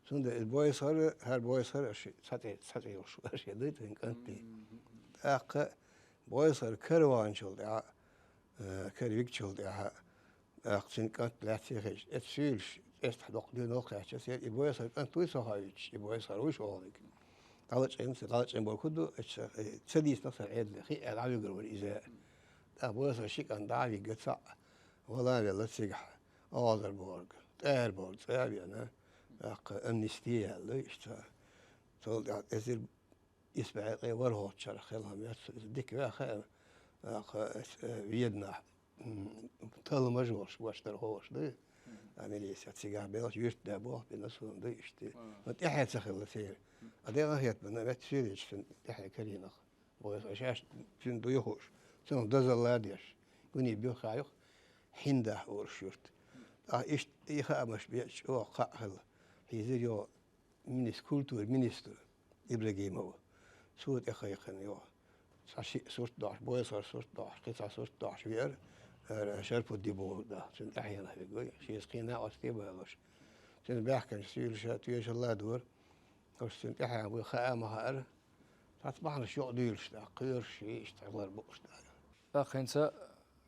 Цундела иза бойсхар, хӀара бойсхар аша цхьа цӀе, цхьа цӀе йолуш ву, аша дуй тхуьнан кӀант дий. ТӀаккха бойсхар кара ваханчул тӀаьхьа, э, кара вигчул тӀаьхьа, тӀаккха цуьнан кӀант лаьцна хилча, эцу суьйлаш эстахь доккха дуьйна кхаьчча, церан и бойсхар кӀант вуй со хаийтуш, и бойсхар вуй шу олу виг. ДӀалачкъийна, дӀалачкъийна болу хӀун ду, эцу, э, ца дийцина сан Ӏедале, хи а дӀавигар вара иза. ТӀаккха бойсхар ши кӀант дӀа а вигга цхьаъ, вала а велла цигахь, Ӏазар бохург, ТӀаьра бохург цӀа а веана, тӀаккха амнисти яьлла, иштта. Цул тӀаьхьа эзар исс бӀе ткъе ворхӀалгӀачу шарахь хилла хӀама яц, иза дика ваьха, тӀаккха, э, Веданахь, м, талламаш волуш, ваш дара ховш ду. А милиция цигахь белхаш юьртда боху, бина суна ду иштта. Но тӀаьхье ца хилла церан. А дегӀан хетта бина, метта суьйлича цунна тӀаьхье карийнах. Вай шаьш цуьнан дуй хууш, цунах дозалла а деш, гуни буьххьехь юха хьиндахь олуш юрт. Ткъа иштта и хаамаш бен чӀогӀа кхаъ хилла. Хьийзира йо министр, культура министр Ибрагимова. Цо тӀекхайкхина йо. Цхьа шиъ сурт дохьуш, бойсхар сурт дохьуш, кхин цхьа сурт дохьуш веара, ара Шарпудди бохург да. Цуьнан тӀаьхьенах вигой, шеца кхин накъостий а балош. Цуьнан баьхкинчу суьйлаша тоьшалла а дора. Уьш цуьнан тӀаьхьенах буй хаа а ма хаьара. Цхьацца бахьанаш юкъа дуьйлуш даккха, кхоьруш, иштта хилар бууш дара. ТӀаккха хӀинца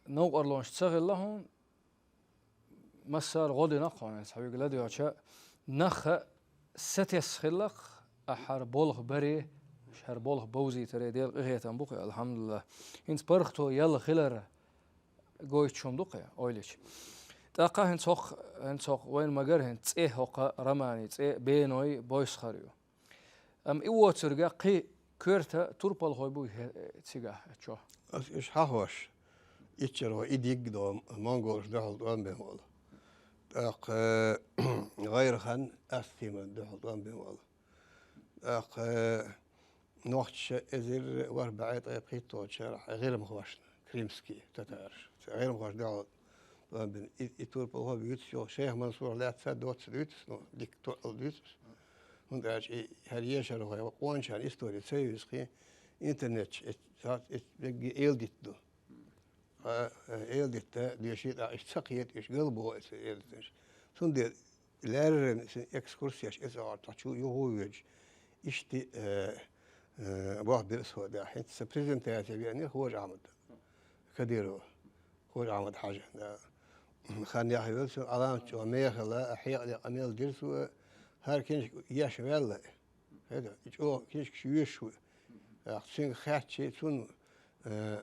новкъарлонаш ца хилла хьуна, массара а гӀо дина хьуна, хьоьга ладоьгӀча, нах а сатесса хилла-кх, ахь хӀара болх баре, хӀара болх бовзийтаре Делан къинхетам бу-кх, алхьамдулиллахӀ. ХӀинца паргӀато ял хилар гойтуш хӀума ду-кх, ойла йича. ТӀаккха хӀинца хӀокху, хӀинца хӀокху вайна ма-гарра хӀинца цӀе, хӀокху романан цӀе «Беной бойсхар» ю. Амма и воцург кхин коьрта турпалхой буй хӀе-, цигахь чохь. Ас уьш хьахош, иччара вай и дигга догӀу монголаш дуьхьал тӀом бен волу. ТӀаккха, э, ГӀайрхан Астеман дуьхьал тӀом бен волу. ТӀаккха, э, нохчаша эзар ворхӀ бӀе ткъе пхийтталгӀачу шарахь гӀирмахошна, крымский татараш, гӀирмахошна дуьхьал тӀом бина. И, и турпалхо вуьйцу йо, Шайх Мансурах лаьцна доцца дуьйцу, ну, дика тоъал дуьйцу. ХӀунда аьлча и хӀара ешархой, къоначарна истори ца юьйцу кхин, интернет чу эц-, цхьацца эц-, дерриге эладитта ду. Ткъа, э, эладитта доьший, тӀаккха иштта ца кхета, уьш галбо эца эладитанаш. Цундела лаьррина сан экскурсеш эца гӀортахь чу юха а воьдуш, иштта, э, э, бохбира со, да, хӀинца сан презентаци веанера Хож-Ахьмад Кадырова, Хож-Ахьмад-Хьаьжа, да. Хан яхь йолу цо, Ӏаламат чӀогӀа мехала, а хьекъале къамел дира цо, хӀара книжка еш ваьлла. ХӀета, и чӀогӀа книжкаш йоьшуш ву. ТӀаккха цуьнга хаьттича, цунна, э,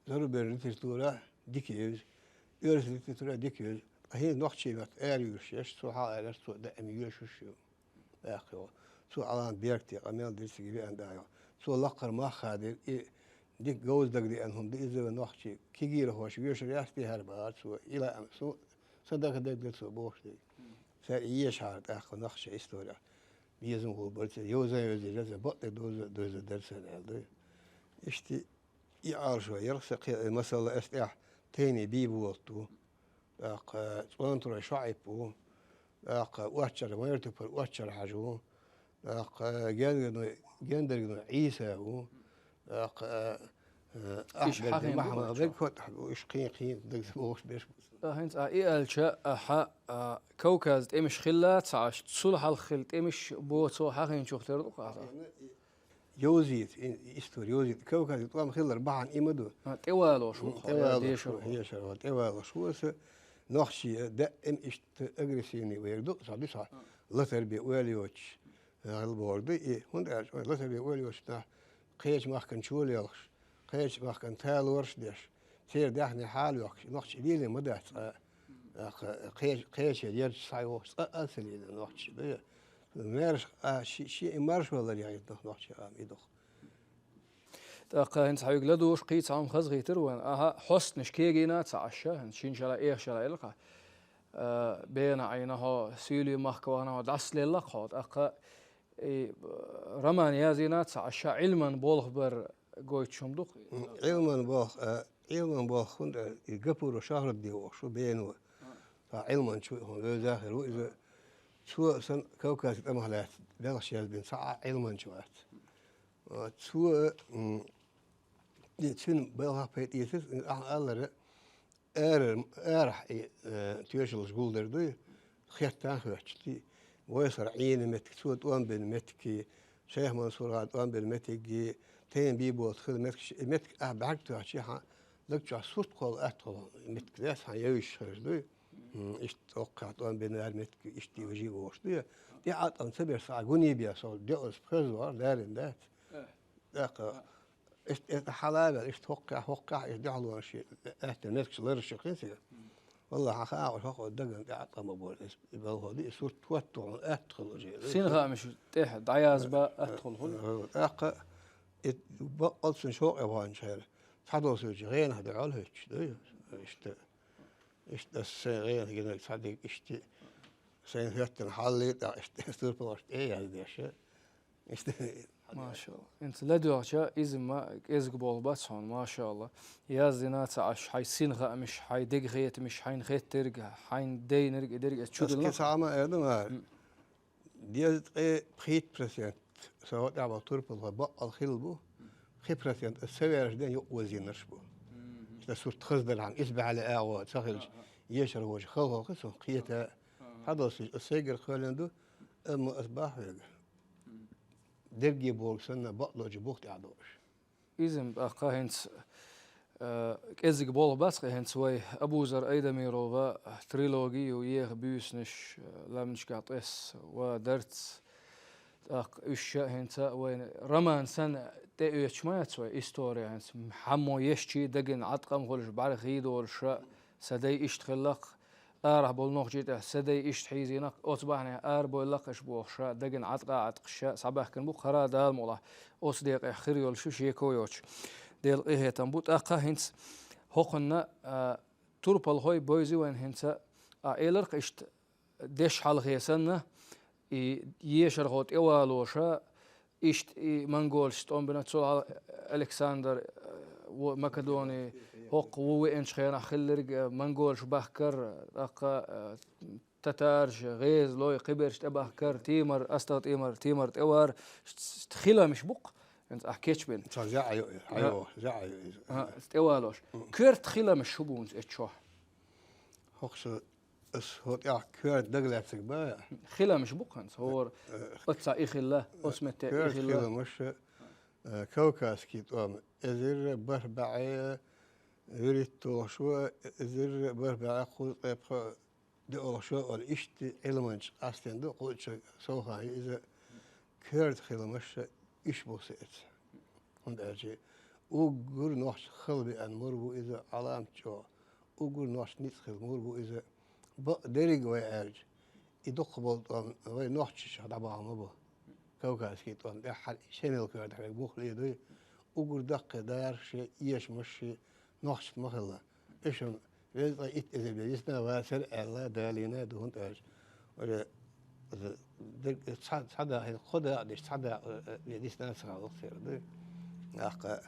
зарубежная литература дика евза, оьрсийн литература дика евза. Ткъа хӀинца нохчийн маттахь ара юьйлуш еш, цо хьалаайра, цо даим йоьшуш ю. ТӀаккха йо, цо Ӏаламат Беркате къамел дира цига веана да йо. Цо лакхара мах хадийра, и дика говза дагадеана хӀума ду иза, вайн нохчий кегийрхоша йоьшур яц те хӀара бахара цо, и лаам, со, сан дагадерг дара цо бохуш дерг. Цара и ешахьара тӀаккха нохчийн исторехь безам гӀулбарца, йовза а йовзийтира, бакъдерг довза а довзийтира цара аьлла ду. Иштта и Ӏалашо яра сан кхин, масала, ас тӀехь Тайни Бийболат ву, тӀаккха ЦӀонтарой ШоӀип ву, тӀаккха Оччара, Майртупара Оччара-Хьаьжа ву, тӀаккха Гендаргной, Гендаргной Ӏийса ву, тӀаккха, э, Ахьмад Махьмад, берг хӀоттахь бу, уьш кхин-кхин дагца бохуш берш бу. А, хӀинца а и аьлча, а, хьан, а, Кавказан тӀемаш хилла ца Ӏаш, цул хьалха хилла тӀемаш боцу хьахийначух тера ду-кх ахьа? Йовзийта, и, и истори йовзийта. Кавказе тӀом хилар бахьана и ма ду. А, тӀевалош ву, м, тӀевалош ву, дешар ву. Дешар ву, тӀевалош ву аса. Нохчий даим иштта агрессивный вайр ду, цхьа ду цхьа латар бен ойла йоцуш, гӀел бохург ду и. ХӀунда аьлча вай латар бен ойла йоцуш нах кхечу махкана чолоьлхуш, кхечу махкана талораш а деш, церан даьхни хьалайохкуш, нохчий лелийна ма дац цкъа а. ТӀаккха кхечу, кхечеран ярташка схьайогӀуш цкъа а ца лелийна нохчий ду. Маьрша, а, ши, ши и маршо лар яхийта нах нохчий къам и ду-кх. ТӀаккха хӀинца хьоьга ладугӀуш кхин цхьа хӀума хазахийтира вайна. Ахьа хьостанаш кегийна ца Ӏаш ша, хӀинца шина шарахь, эха шарахь элира-кх ахьа. Э, бена Ӏийна хьо, Суьйлийн махка вахана хьо, дӀасалелла-кх хьо. ТӀаккха и, э, роман язйина ца Ӏаш ша, Ӏилман болх бар гойтуш хӀума ду-кх? М, Ӏилман болх, э, Ӏилман болх хӀунда, и Гапуров Шахрудди вохуш ву, бено. Цхьа Ӏилманча ву, хӀун вевза а хир ву иза. Цо сан Кавказе тӀамах лаьцна белхаш язбина цхьа а Ӏилманча вац. Э, цо, м, и цуьнан белхах пайда эцира, ахьа аллара, ара, арахь и, э, тоьшаллаш гулдар дуй, хеттан а хоьттуш, ти, вайсхара Ӏийна меттиг, цо тӀом бина меттиг, Шайх Мансуран тӀом бина меттиг, Тайни Бийболат хилла меттиг, и меттиг ахь бӀаьрг тоьхча, хьан даг чохь сурт кхолла атта кхолла меттиг дац, хьан евзаш хир дуй. М, иштта оккхахь тӀом бина ара меттиг, иштта и вежий вогӀуш дуй. ТӀе а тӀом ца берш, схьа гуни бен, со деӀалц пхоьзза вахара, ларина дац. ТӀаккха Иштта, иштта хьала а ваьлла, иштта хӀоккхехь, хӀоккхехь, иштта дуьхьалонаш, аьтту меттигаш лараш ю кхин цига. Валлахь, хьан хаа, хьо даган тӀе Ӏаткъам бу, иза балхо ди, и сурт хӀотто хьуна атта хила уже. Син хаамаш тӀехь дӀаязба атта хила хьуна. ТӀаккха и баккъал цун шовкъе ваханчара цхьадолчу гӀенах дуьхьал хӀуьттуш ду. Иштта, иштта ас сайн гӀенах гинарг цхьадерг иштта, сайн хӀоьттина хьаллий тӀаккха иштта сурпалгӀаш тӀе яздеш. Иштта. Машалла. ХӀинца ладоьгӀча, иза ма кӀезиг болх бац хьуна, машалла. Яздина ца Ӏаш, хьайн син хаамаш, хьайн дега хетамаш, хьайна хеттерг, хьайна дайнарг, и дерг ас чу Ас делла. Кхин цхьа хӀума эр ду мара. Дезткъе пхийтта процент со тӀехь болу турпалхой баккъал хилла бу, пхи процент ас ца ваьлча ден юкъ вазийнарш бу. Иштта сурт хаза дара хьан, исбаьхьале агӀо ца хилча, ешар вожа халхалхи сон кхета. Хьадалсаш ас сайгара кхоьллина ду, амма ас бахьа хьоьга. Дерриге бохург санна, бакъдолчу бух тӀехь долуш. Иза-м тӀаккха хӀинца, э, кӀезиг болх бац-кх хӀинца вай Абузар Айдамирова трилоги ю, еха буьйсанаш, э, ламнашкахь ТӀес ва Дарц. ТӀаккха уьш ша хӀинца вайн роман санна тӀеоьцуш ма яц вай истори хӀинца. Хьаммо ешчий дагина Ӏаткъам хуьлуш бӀаьрхий долуш ша, сан дай иштта хилла-кх, арахь болу нохчий тӀехь сан дай иштта хьийзийна-кх, оцу бахьанехь арабойла-кх аша бохуш ша, дагина Ӏаткъа а Ӏаткъаш ша схьабаьхкина бу-кх хӀара, Дала мукъалахь, оцу декъехь хир йолуш ю, шеко йоцуш. Делан къинхетам бу. ТӀаккха хӀинца хӀокхунна, а, турпалхой бовзи вайн хӀинца, а, элар-кх иштта, деш хьалхе санна, и ешархо тӀевалоша, иштта и монголаш тӀом бина, цул хьалха Александр, э, ву-, Македони, хӀокху ву веанчу хенахь хилларг, э, монголаш бахкар, тӀаккха, э, татараш, гӀезалой, кхиберш тӀебахкар, Тиймар, астагӀ Тиймар, Тиймар тӀевар, ш-, ш-, хиламаш бу-кх, хӀинца ахь кечбина. Ца заа ю, хьайо, заа ю иза. ТӀевалош. Коьрта хиламаш шу бу хӀинца эцу чохь? ХӀокху со Ас хӀо тӀехь коьрта дагалаьцнарг бан. Хиламаш бу хӀинца, хӀора, э, оццахь и хилла, оцу метте и коьрта хилла. Хиламаш, э, кавказский тӀом, эзар бархӀ бӀе вуьрхӀитта олуш ву, эзар бархӀ бӀе кхузткъе пхи де олуш ву, олу иштта Ӏилманча къастийна ду, кхузткъа совхан ю иза, коьрта хиламаш, иш бу сан эца. ХӀунда аьлча уггар нохча хала беана мур бу иза, Ӏаламат чӀогӀа. Уггар нохча ницкъ хила мур бу иза. Бакъдерг вай аьлча, и дукхахболу тӀом вай нохчашха дӀабахна ма бу. Кавказский тӀом тӀехь хьан шен мел коьртахь верг бух ле дуй. Уггар даккхий дархаш, эшамаш нохчашца ма хилла. Эшам везткъе итт эзар бен дисна вацара аьлла, далийна ду, хӀунда аьлча. Вара, иза дерг цхьа, цхьа дакъа, кхо дакъа деш, цхьа дакъа, э, э, дисна ца хьалха церан ду. ТӀаккха,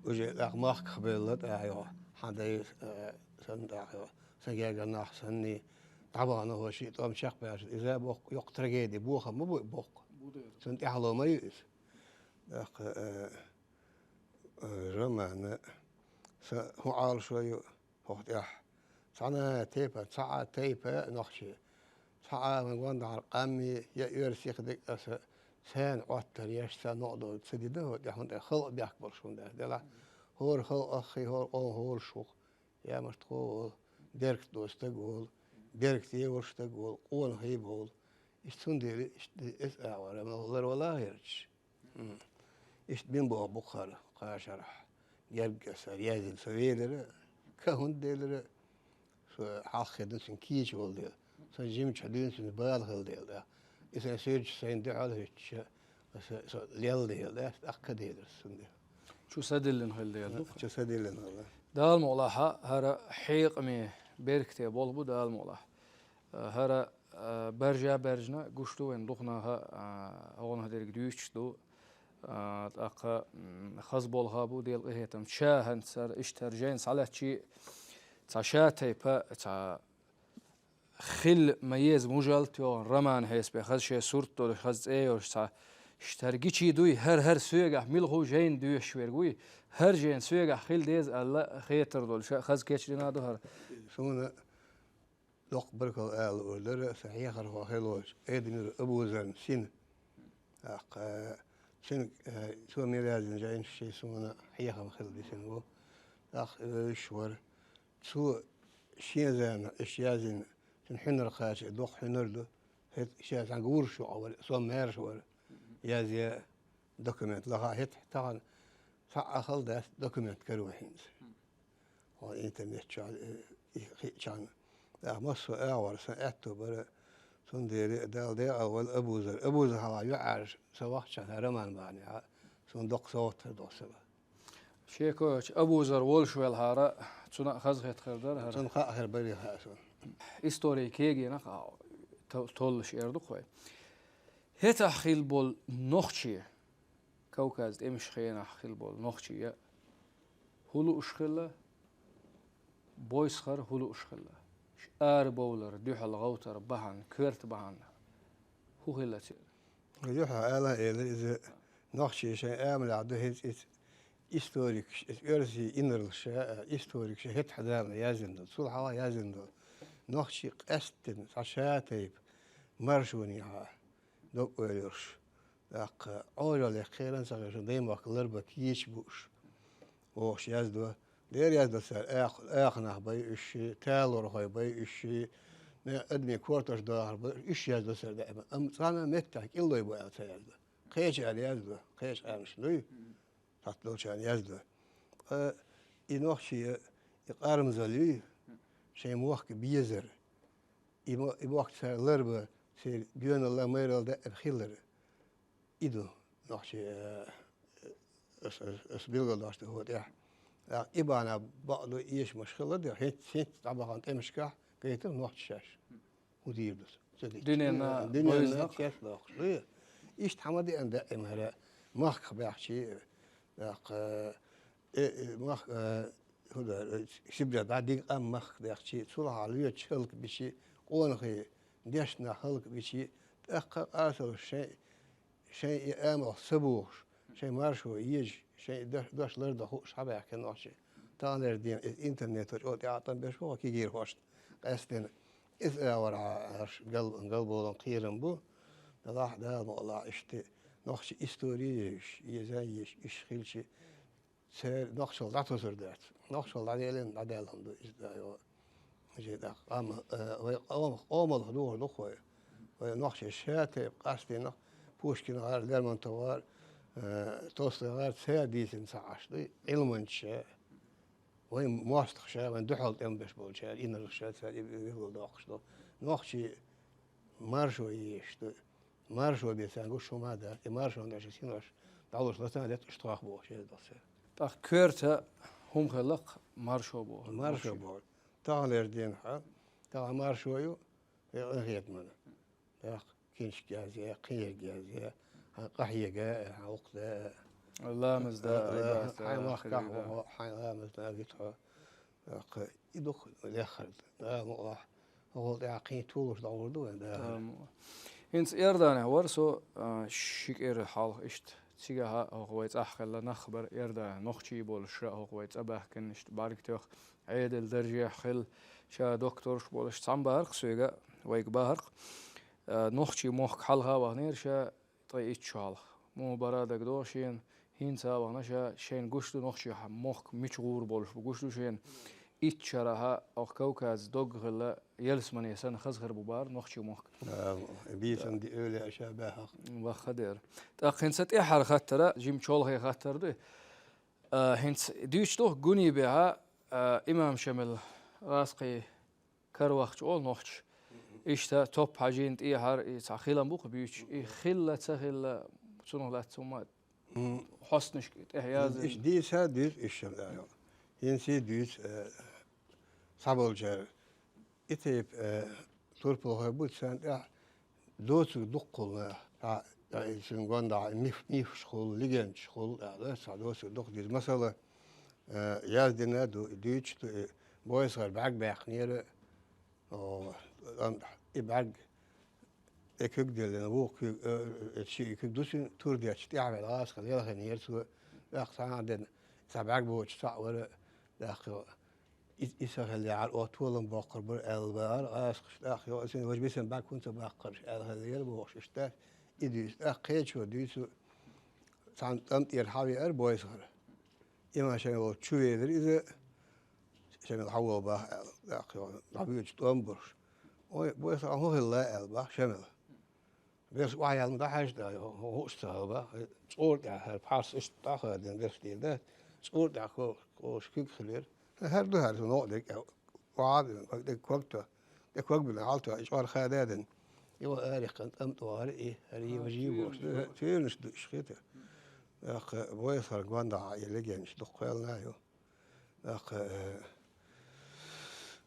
уже тӀаккха махках бевлла тӀаккха йо, хьан дай, э, санна тӀаккха йо, сан гергара нах санний, дӀабахана хӀо шиъ тӀом чекхбаьлча, иза боккха, йоккха трагеди, бохам ма бу боккха. Цунна тӀаьхьало ма ю иза. ТӀаккха, э, э, романа, сан хӀун Ӏалашо ю, хӀокху тӀехь. Цхьана тайпа, цхьа а тайпа нохчий. Цхьа а ван гондахьара къамми, я оьрсийн дерг аса царна Ӏоттар еш, царна новкъа довла ца дина, хӀокху тӀехь, хӀунда аьлча халкъ бехк болуш хӀунда аьлча делахь. ХӀора халкъах, хӀора къоман хӀолуш ву-кх, ямарт хӀо волу, беркат долу стаг волу, беркате волу стаг волу, къонахий болу. Иштта цундела, иштта эс агӀора, ма ларвала гӀерташ. М. Иштта бина боху бу хӀара, кхашарахь. Гергга аса яздина со велира, ка хӀунда делира, со хьалха хедна цуьнан кийча волу дела. Сан жимачу дуьйна цуьнан бала хила дела, да. И сайн суьрташ сайна дуьхьал хӀуьттуша, аса со лелла дела, да, тӀаккха делира цундела. Чу са диллина хила дела ду-кх? Чу са диллина хила. Дала мукъалахь, хӀара хьекъаме беркате болх бу, Дала мукъалахь. ХӀара, а, баьржа а баьржина, гуш ду вайн дукха наха, а, гӀо-, нах дерг дуьйцуш ду. А, тӀаккха, м, хаза болх а бу, Делан къинхетам. Ша хӀинца хӀара, иштта хӀара жайна схьалаьцчи, цхьа ша тайпа, цхьа хила ма еза мужалт йогӀун роман хьесапе, хаза шен сурт долуш, хаза цӀе йолуш цхьа. Иштта хӀара гичий дуй, хӀара, хӀара соьгахь мила хӀу жайна доьшуш верг вуй, хӀара жайна соьгахь хила деза аьлла хетар долуш, хаза кечдина ду хӀара. Суна доккха баркалла ала луур дара сан хьехархо хилла волчу Айдамир Абузарна сина. ТӀаккха, э, цуьнан, э, цо мел яздина жайнаш шен суна хьехам хилла дисина ву. ТӀаккха и вевзаш вара. Цо шен заманахь иштта яздина, цуьнан хьуьнар кхача, доккха хьуьнар ду. ХӀета ша цхьаьна гураш ю Ӏа вара, со маьрша вара. Язъе документ лаха хӀета, тахана цхьа а хала дац, документ каро хӀинца. Хьо интернет чохь, э, и хиъчахьана. ТӀаккха массо а агӀор сан аьтту бара, цундела Дала декъал вала Абузар. Абузар хьалха юкъара сан вахча сан роман бахьанехьа, суна доккха совгӀат тара дохсала. Шеко йоцу Абузар волуш велхьара, цунна а хазахетар дара хӀара. Цунна хаа хир барий хаьа суна. Историн кегийнах а то-, толлуш эр ду-кх вай. ХӀетахь хилла болу нохчий, Кавказ тӀемаш хенахь хилла болу нохчий, хӀун лууш хилла, бойсхар хӀун лууш хилла. Арабовлар, дуьхьал гӀовтар бахьана, коьрта бахьана хӀун хилла церан? Юьхьа ала а элира иза, нохчий шайн амалехь ду хӀинца иза историкаш, иза оьрсийн инарлаша, историкаша хӀетахь заманахь яздина долу, цул хьалха яздина долу. Нохчий къаьсттина цхьа ша тайпа маршонехьа дог ойла йолуш. ТӀаккха Ӏожаллех кхеран ца хилча, даймахка ларба кийча бууш, бохуш яздо. Дера яздо цара, ах-, аханах бай уьш, талорхой бай уьш, ме-, адамийн кортош дахар бай уьш, яздо цара даима. Амма цхьана а меттехь кӀиллой бу аьлла ца яздо. Кхечара яздо, кхечу къаьмнаш дуй, цхьацца долчарна яздо. Ткъа и нохчий, и къарамзаллий, шайн мохк безар. И мо-, и мохк цара ларба, церан доьналла, майралла даима хилар. И ду нохчий, э, ас, ас, ас билгалдош ду хӀун тӀехь. ТӀаккха и бахьана бакъду эшамаш хилла де, хӀинца, хӀинца дӀабахана тӀемашкахь гайтар нохчий шаьш. ХӀун дийр ду? Дуьненна, э, дуьненна бойзна кхетта доккхуш ду. Иштта хьан ма деана даима хӀара махках баьхчий, тӀаккха, э, э, мах-, э, хӀун ду, э, Сибре дӀа дика къам махках даьхчий, цул хьалха лоьцуш хӀаллакбичий, къонахий, дешнах хӀаллакбичий, тӀаккха къасалуш шайн, шайн и амалх ца бохуш, шайн маршо езаш, шайн и дош, дош лардан хууш хьабаьхкина нохчий. Таханлера дийна иза интернето чӀогӀа тӀеӀаткъам беш бу кегийрхошна къаьсттина. Иза а вара хьан гал-, галбовлан кхерам бу. Далахь, Дала мукъалахь, иштта нохчий истори езаш, еза езаш, иштта хилчи, церан нохчалла дӀатосур дац. Нохчалла дӀаделлина, дӀадаьлла хӀума ду иза, да, йо. Жи тӀаккха, амма, э, вай къомах, къомаллах духур ду-кх вай. Вай нохчий ша тайпа къастийнах, Пушкин гӀар, Лермонтов гӀар, э, Толстой гӀар цара дийцина ца Ӏаш ду, Ӏилманчаша, вайн мостагӀаша, вайн дуьхьал тӀеман беш болчара, инарлаша цара и билгалдоккхуш ду. Нохчий маршо езаш ду. Маршо бен царна гуш хӀума а дац, и маршонна тӀехь шайн синош дӀалуш латана детта уьш тхох бохуш еза ду цара. ТӀаккха коьрта хӀума хилла-кх маршо боху. Маршо боху. Таханлера дийнахь, тахана маршо ю, э, къинхетаман. ТӀаккха киншка язъе, кхинерг язъе, хьан къахьега, хьан гӀуллакх да. Ламаз да, э, э, Ӏибадат да, хьайн махкахь хилла. Вахо, хьайн ламаз да, гита хьо. ТӀаккха и дукха леххар да. Дала мукъалахь, хӀокхул тӀаьхьа кхин толуш дӀагӀур ду вайн, да. Дала мукъалахь. ХӀинца Иорданехь вара со, а, ши кӀира хьалха иштта. Цигахь а хӀокху вай цӀахь хилла нах бара Иорданехь, нохчий болуш ша хӀокху вай цӀа баьхкина иштта бӀаьрг тоьхна, Ӏедал даржехь хилла, ша докторш болуш цхьамма бахара-кх соьга, вайга бахара-кх. А, нохчий мохк хьалха а вахнера ша, ткъе итт шо хьалха. Муха бара дагадогӀу шена, хӀинца а вахана ша, шайна гуш ду нохчий мохк мича гӀур болуш бу, гуш ду шена. Итт шарахь а хӀокху Кавказан дог хилла, ялсамане санна хаза хир бу бара нохчий мохк. А, бийсан ди эвлаяъ ша баьхьа. Ваха дера. ТӀаккха хӀинца тӀаьххьара хаттара, жима чолхе хаттар ду. А, хӀинца дуьйцуш ду-кх Гунибехьа, а, имам Шамил гӀазкхий каравахча олу нохчаша. Иштта топ хьажийна тӀехьара и цхьа хилам бу-кх буьйцуш. И хилла, ца хилла, цунах лаьцна хӀума хьостанашка тӀехь яздина. Иштта дийца а дуьйцу, иштта а. ХӀинца а дуьйцу, э, цхьаболчара. И тайпа, э, турпалхой бу, царна тӀехь доцург дуккхул нах. Цхьа, цхьа и цуьнан гондахь миф-, мифаш хуьлу, легендаш хуьлу, аьлла, цхьа доцург дукха дийца. Масала, э, яздина а ду, и дуьйцуш ду, и бойсхара бӀаьрг баьккхинера, о, и бӀаьрг, и куьг диллина, вукху куьг, э, э, ши и куьг ду цуьнан, тур детташ тӀаьхьаваьлла гӀазкхана, ялхийнера цо, тӀаккха цхьана а дена, цхьа бӀаьрг боцуш цхьаъ вара, тӀаккха и, и ца хилла яхьара, оха толам боккхур бара аьлла бахара гӀазкхаша, тӀаккха йо, аса важа бисина бӀаьрг хӀунда ца баккхараш аьлла хилла яра бохуш, иштта и дуьйцу. ТӀаккха кхечо дуьйцу, цхьана тӀам тӀера хьавеара бойсхара. Имам Шамил волчу чу велира иза, Шамил хьавола баха аьлла, тӀаккха йо, дӀавоьдуш тӀом а болуш. Ой, бойсхара, хӀун хилла аьлла баха Шамила. Берш охьаяьлла ма дӀахьаьжча, хӀу-, хӀу-, хӀуъуш ца хилла баха. ЦӀура тӀехь хӀара пхьарс иштта дӀахадина берш дийр дац. ЦӀура тӀехь ко-, кхочуш куьг хилира. ХӀара ду хӀара, со новкъа дерг а, охьа а, ког дерг ког то. ТӀе ког бина хьалта, и чӀор хада дин. И ва арихкан тӀам тӀоара и, ари важи бохуш. Цуьнаш ду иш хита. ТӀаккха Бойсхара гондахьа и легенаш дукха кхоьллина ю. ТӀаккха, э,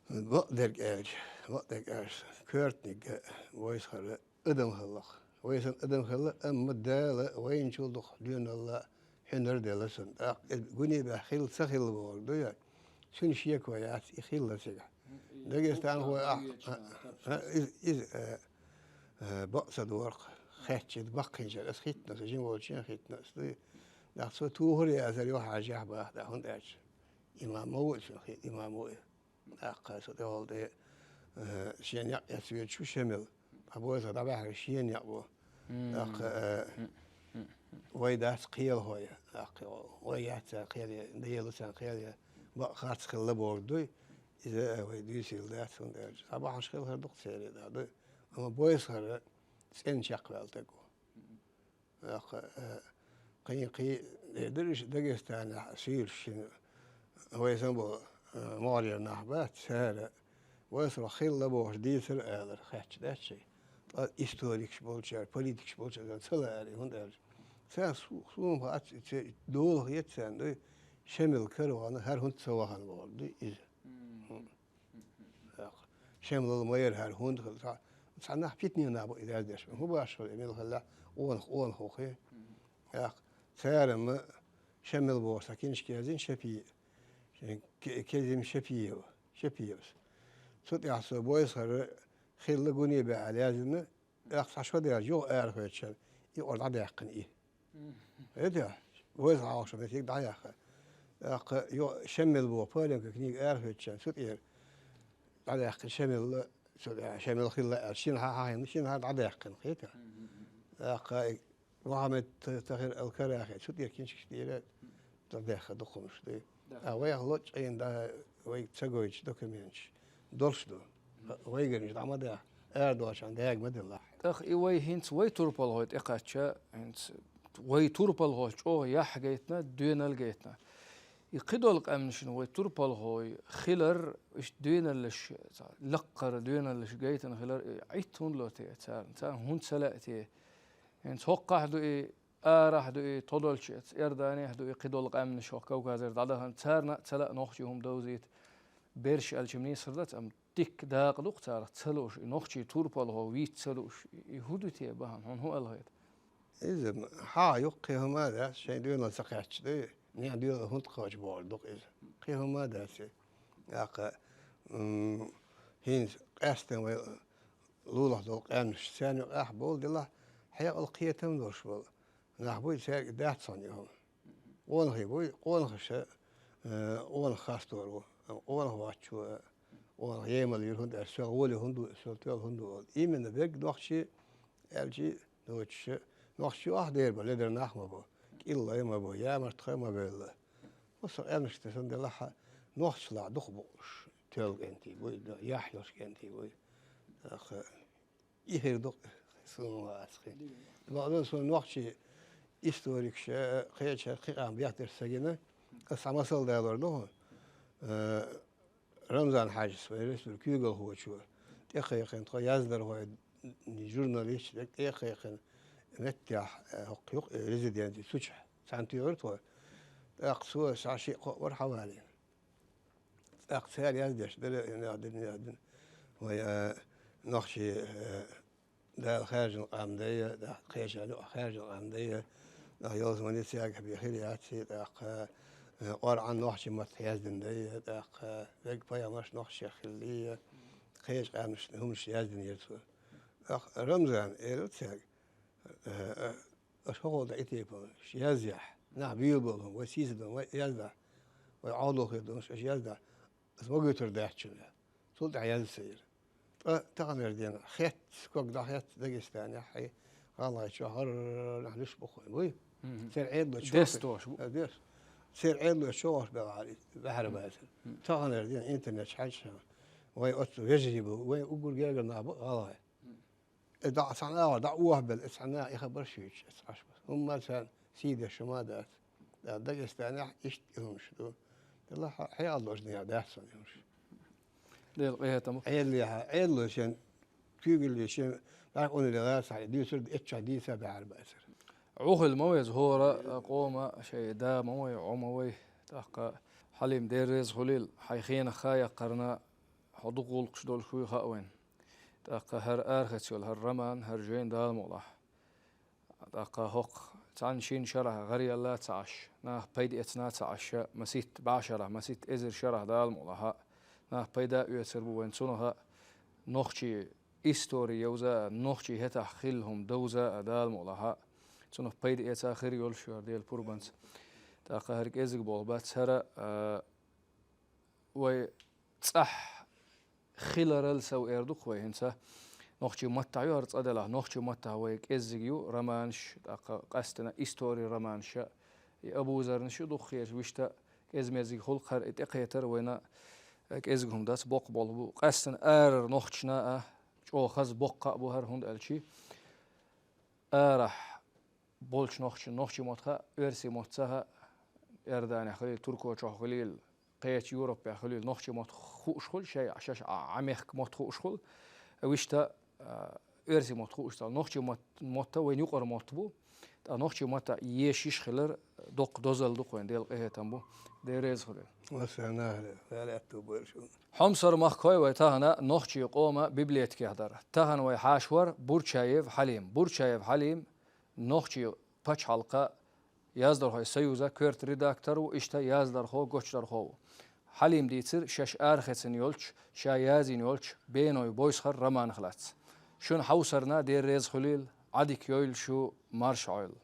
бакъдерг аьлча, бакъдерг аьлча, коьртаниг Бойсхара адам хилла-кх. Вай сан адам хилла, амма Дала вайначул дукха доьналла хьуьнар делла цунна. ТӀаккха иза гуни баьхьа хилла ца хилла бохург ду я? Цуьнан шеко яц, и хилла цигахь. Дагестанхой ахь, а, а, иза, иза, а, а, бакъ ца дору-кх, хаьттича, баккхийчара ас хиттина, аса жима волчу хиттина аса дуй. ТӀаккха цо тухур язар ю хьажахь баха, хӀунда аьлча имам ма ву и цуьнан хи-, имам ву и. ТӀаккха со тӀехула тӀе, э, шен некъ эцвелчу Шемал. Ткъа Бойсхар дӀабаьхьира шен некъ бу. ТӀаккха, э, вай дац кхелахой. ТӀаккха вай яц царна кхел е, Дела царна кхел е. Бакъ харц хилла бохург дуй. Иза, э, вай дуьйсийла дац, хӀунда аьлча цхьа бахьанаш хила хир ду-кх церан, да, дуй. Амма Бойсхар цӀена чекхваьлла стаг ву. ТӀаккха, э, кхин, кхин, э, дерриш Дагестанехь суьйлуш шина вай санна болу, э, могӀарера нах бац, цара Бойсхар хилла бохуш дийцар алар, хаьттича дац шайн. Ткъа историкаш болчара, политикаш болчара ца лаьара, хӀунда аьлча царна су-, суна бац, церан дола хета царна дуй, Шемал кара вахана, хӀара хӀунда ца вахана бохург дуй иза. ТӀаккха Шемалал ма яра хӀара хӀунда хилла. Цхьа, цхьа нах питане нах бу и даздеш. ХӀун баш хилла, и мила хилла, къонах, къонах ву кхин. ТӀаккха цара-м Шемал бохуш цхьа киншка язйина Шапи-, Ке-, Кезим Шапиев, Шапиевс. Цу тӀехь со Бойсхар хилла гуни баьхьа аьлла язйина, тӀаккха цхьа шо даьлча юха арахоьцучарна, и ора дӀадаьккхина и. Эта, вайза хьалха шо метиг дӀаяхха. ТӀаккха йо-, Шемал боху Павленко книга арахоьцучарна цу тӀера дӀадаьккхина Шемал, цу тӀера Шемал хилла аьлла, шина хьан хьахийна, шина хьан дӀадаьккхина, хета. ТӀаккха и Мухаммед Т-, Тахир ал-Карахи, цу тӀера киншкаш тӀера дӀадаьхна дукха хӀумнаш ду. А вайх лочкъийна да, вайга ца гойтуш документаш долуш ду. Вайгара уьш дӀа ма даьхьа, арадолчарна дага ма делахь. ТӀаккха и вай хӀинца вай турпалхой тӀекхаьчча, хӀинца вай турпалхой чӀогӀа яхь гайтина, доьналла гайтина. И кхидолу къаьмнашна вай турпалхой хилар, иштта доьналлаш, лаккхара доьналлаш гайтина хилар, и Ӏитта хӀунда ло те царна? Царна хӀунда ца лаьа те? ХӀинца хӀоккхахь ду и, арахь ду и, тхо долчу эца, Иорданехь ду и, кхидолу къаьмнаш хӀокху Кавказера дӀадахана, царна а ца лаьа нохчий хӀума довзийта. Берш аьлча-м нийсхар дац, амма дикка дакъа ду-кх царах ца лууш, и нохчий турпалхо вийца ца лууш, и хӀун ду те бахьана, хьуна хӀун аьлла хета? Иза хьан ю-кх, кхин хӀума а дац, шайн доьналла ца кхаьчча дуй, нехан доьналла хӀунда кхочу бохург ду-кх иза. Кхин хӀума а дац и. ТӀаккха, м, хӀинца къаьсттина вай лулахь долу къаьмнаш, царна юкъахь болу делахь, хьекъал кхетам долуш болу нах буй, цаьрга дац хьуна и хӀума. Къонахий буй, къонахаша, э, къонах хастор ву. Амма къонах ваччо, э, къонах емал йира хӀунда аьлча, соьга гӀоле хӀунда ву, соьга тоьлла хӀунда ву олу. Именно берг нохчий аьлчий доцуша, нохчий ахь дера бан ледара нах ма бу, кӀиллай ма бу, ямартхой ма бевлла. Масса къаьмнашка тесна делахь, нохчалахь дукха бу уьш, тоьлла кӀентий буй, яхь йолуш кӀентий буй. ТӀаккха и хир ду-кх суна вацахь. Бакъду, суна нохчий историкаша, кхечара кхин къам бехдарш ца гина, аса цхьа масал далор ду хьуна. Э, Рамзан-Хьаьжас, вай республикан куьйгалхочо, тӀекхайкхина тхо яздархой, журналисташ дерг тӀекхайкхина меттехь, э, хӀокху юкъ-, э, резиденци цу чохь цхьаьна туьйхира тхо. ТӀаккха цо ша шиъ-кхоъ вара хьавалийна. ТӀаккха цара яздеш дара, и нах дина, нах дина. Вай, а, нохчий, а, Дала хаьржина къам дайа, тӀаккха кхечарна юкъахь хаьржина къам дайа, тӀаккха ялсамани цаьргахь бен хир яц и, тӀаккха, а, Къуръан нохчийн маттахь яздина дайа, тӀаккха, а, дерриг пайхамарш нохчех хиллий, кхечу къаьмнашна хӀуманаш яздинера цо. ТӀаккха Рамзана элира цаьрга, а, а, Аша хӀокхул тӀе и тайпана язъяхь, нах буьйлаболу хӀума, вай сийсаз долу хӀума вай яздахь, вай Ӏовдал хир долуш аша яздахь, аса магуьйтур дац шуна, аьлла. Цул тӀаьхьа язда ца йира. Ткъа таханара дийнахь хетта, ког дӀахетта Дагестанехь, хьайн гӀалгӀайчохь хӀара нах луьйш бу-кх вайн, буй? Церан Ӏедало чохь десталуш бу. А, дес. Церан Ӏедало чохь баьхьара бацара. Таханара дийнахь интернет чу хьаьжча, вайн оццу вежарий бу, вайн уггар гергара нах бу гӀалгӀай. И дӀа цхьана агӀор дӀа охьабелла, и цхьана и хабар шуьйчу, и цхьаш бу. ХӀумма царна сий деш хӀума а дац. ТӀаккха Дагестанехь иштта и хӀумаш ду. Делахь хьекъал долчу динехь дац хьуна и хӀумаш. Дела къахетам. Ӏеллехьа, Ӏелло шен, куьйгалле шен, бӀарг униле гӀар схьа, дуьйцур эччахь дийца баьхьар бацар. Ӏухил ма веза хӀора, а, къома шай да ма вай, Ӏо ма вай. ТӀаккха Хьалим, Дела реза хуьлийла, хьайн хенах ха яккхарна, хьо дукха гӀуллакхаш долуш вуй хаьа вайн. ТӀаккха хӀара арахеца йолу хӀара роман, хӀара жайна Дала мукъалахь. ТӀаккха хӀокху цхьана шина шарахь гӀараяьлла а ца Ӏаш, нах пайда эцна а ца Ӏаш, маситта бӀе шарахь, маситта эзар шарахь Дала мукъалахь, нах пайда а оьцур бу вайн цунах а, нохчийн истори йовза а, нохчийн хӀетахь хилла хӀума довза а Дала мукъалахь, цунах пайда эца а хир йолуш яра Делан пурбанца. ТӀаккха хӀара кӀезиг болх бац хӀара, а, вай цӀахь хиларал сов эр ду-кх вай хӀинца. Нохчийн маттахь ю хӀара цӀа делахь, нохчийн маттахь вай кӀеззиг ю романаш, тӀаккха къаьсттина историн романаш, и абузарнаш ю дукха хеташ, вуьшта кӀезмезиг хуьлу-кх хӀара, и тӀекхетар вайна кӀезиг хӀума дац, боккха болх бу. Къаьсттина арара нохчашна а чӀогӀа хаза боккха а бу хӀара, хӀунда аьлча арахь болчу нохчийн, нохчийн мотт хаьа, оьрсийн мотт ца хаьа, Иорданехь хуьлийла, Турко чохь хуьлийла, кхечу Европехь хуьлийла, нохчийн мотт хууш хуьлу, шайн шаьш Ӏа, Ӏа мехкан мотт хууш хуьлу. Вуьшта, а, оьрсийн мотт хууш ца хуьлу, нохчийн мотт, мотт вайн юкъара мотт бу. Ткъа нохчийн маттахь еш йиш хилар доккха дозалла ду-кх вайн, Делан къахетам бу. Дела реза хуьлийла. Вассана, Дала аьтту бойла шуна. Хьомсара махкахой, вай тахана нохчийн къоман библиотекехь дара. Тахана вай хьаша вара Бурчаев Хьалим. Бурчаев Хьалим нохчийн пачхьалкхан яздархойн союзан коьрта редактор ву, иштта яздархо, гочдархо ву. Хьалима дийцира шаьш арахецна йолчу, ша язйина йолчу «Беной бойсхар» романах лаьцна. Шуна хьовсарна Дела реза хуьлийла, Ӏадика йойла шу, марша Ӏойла.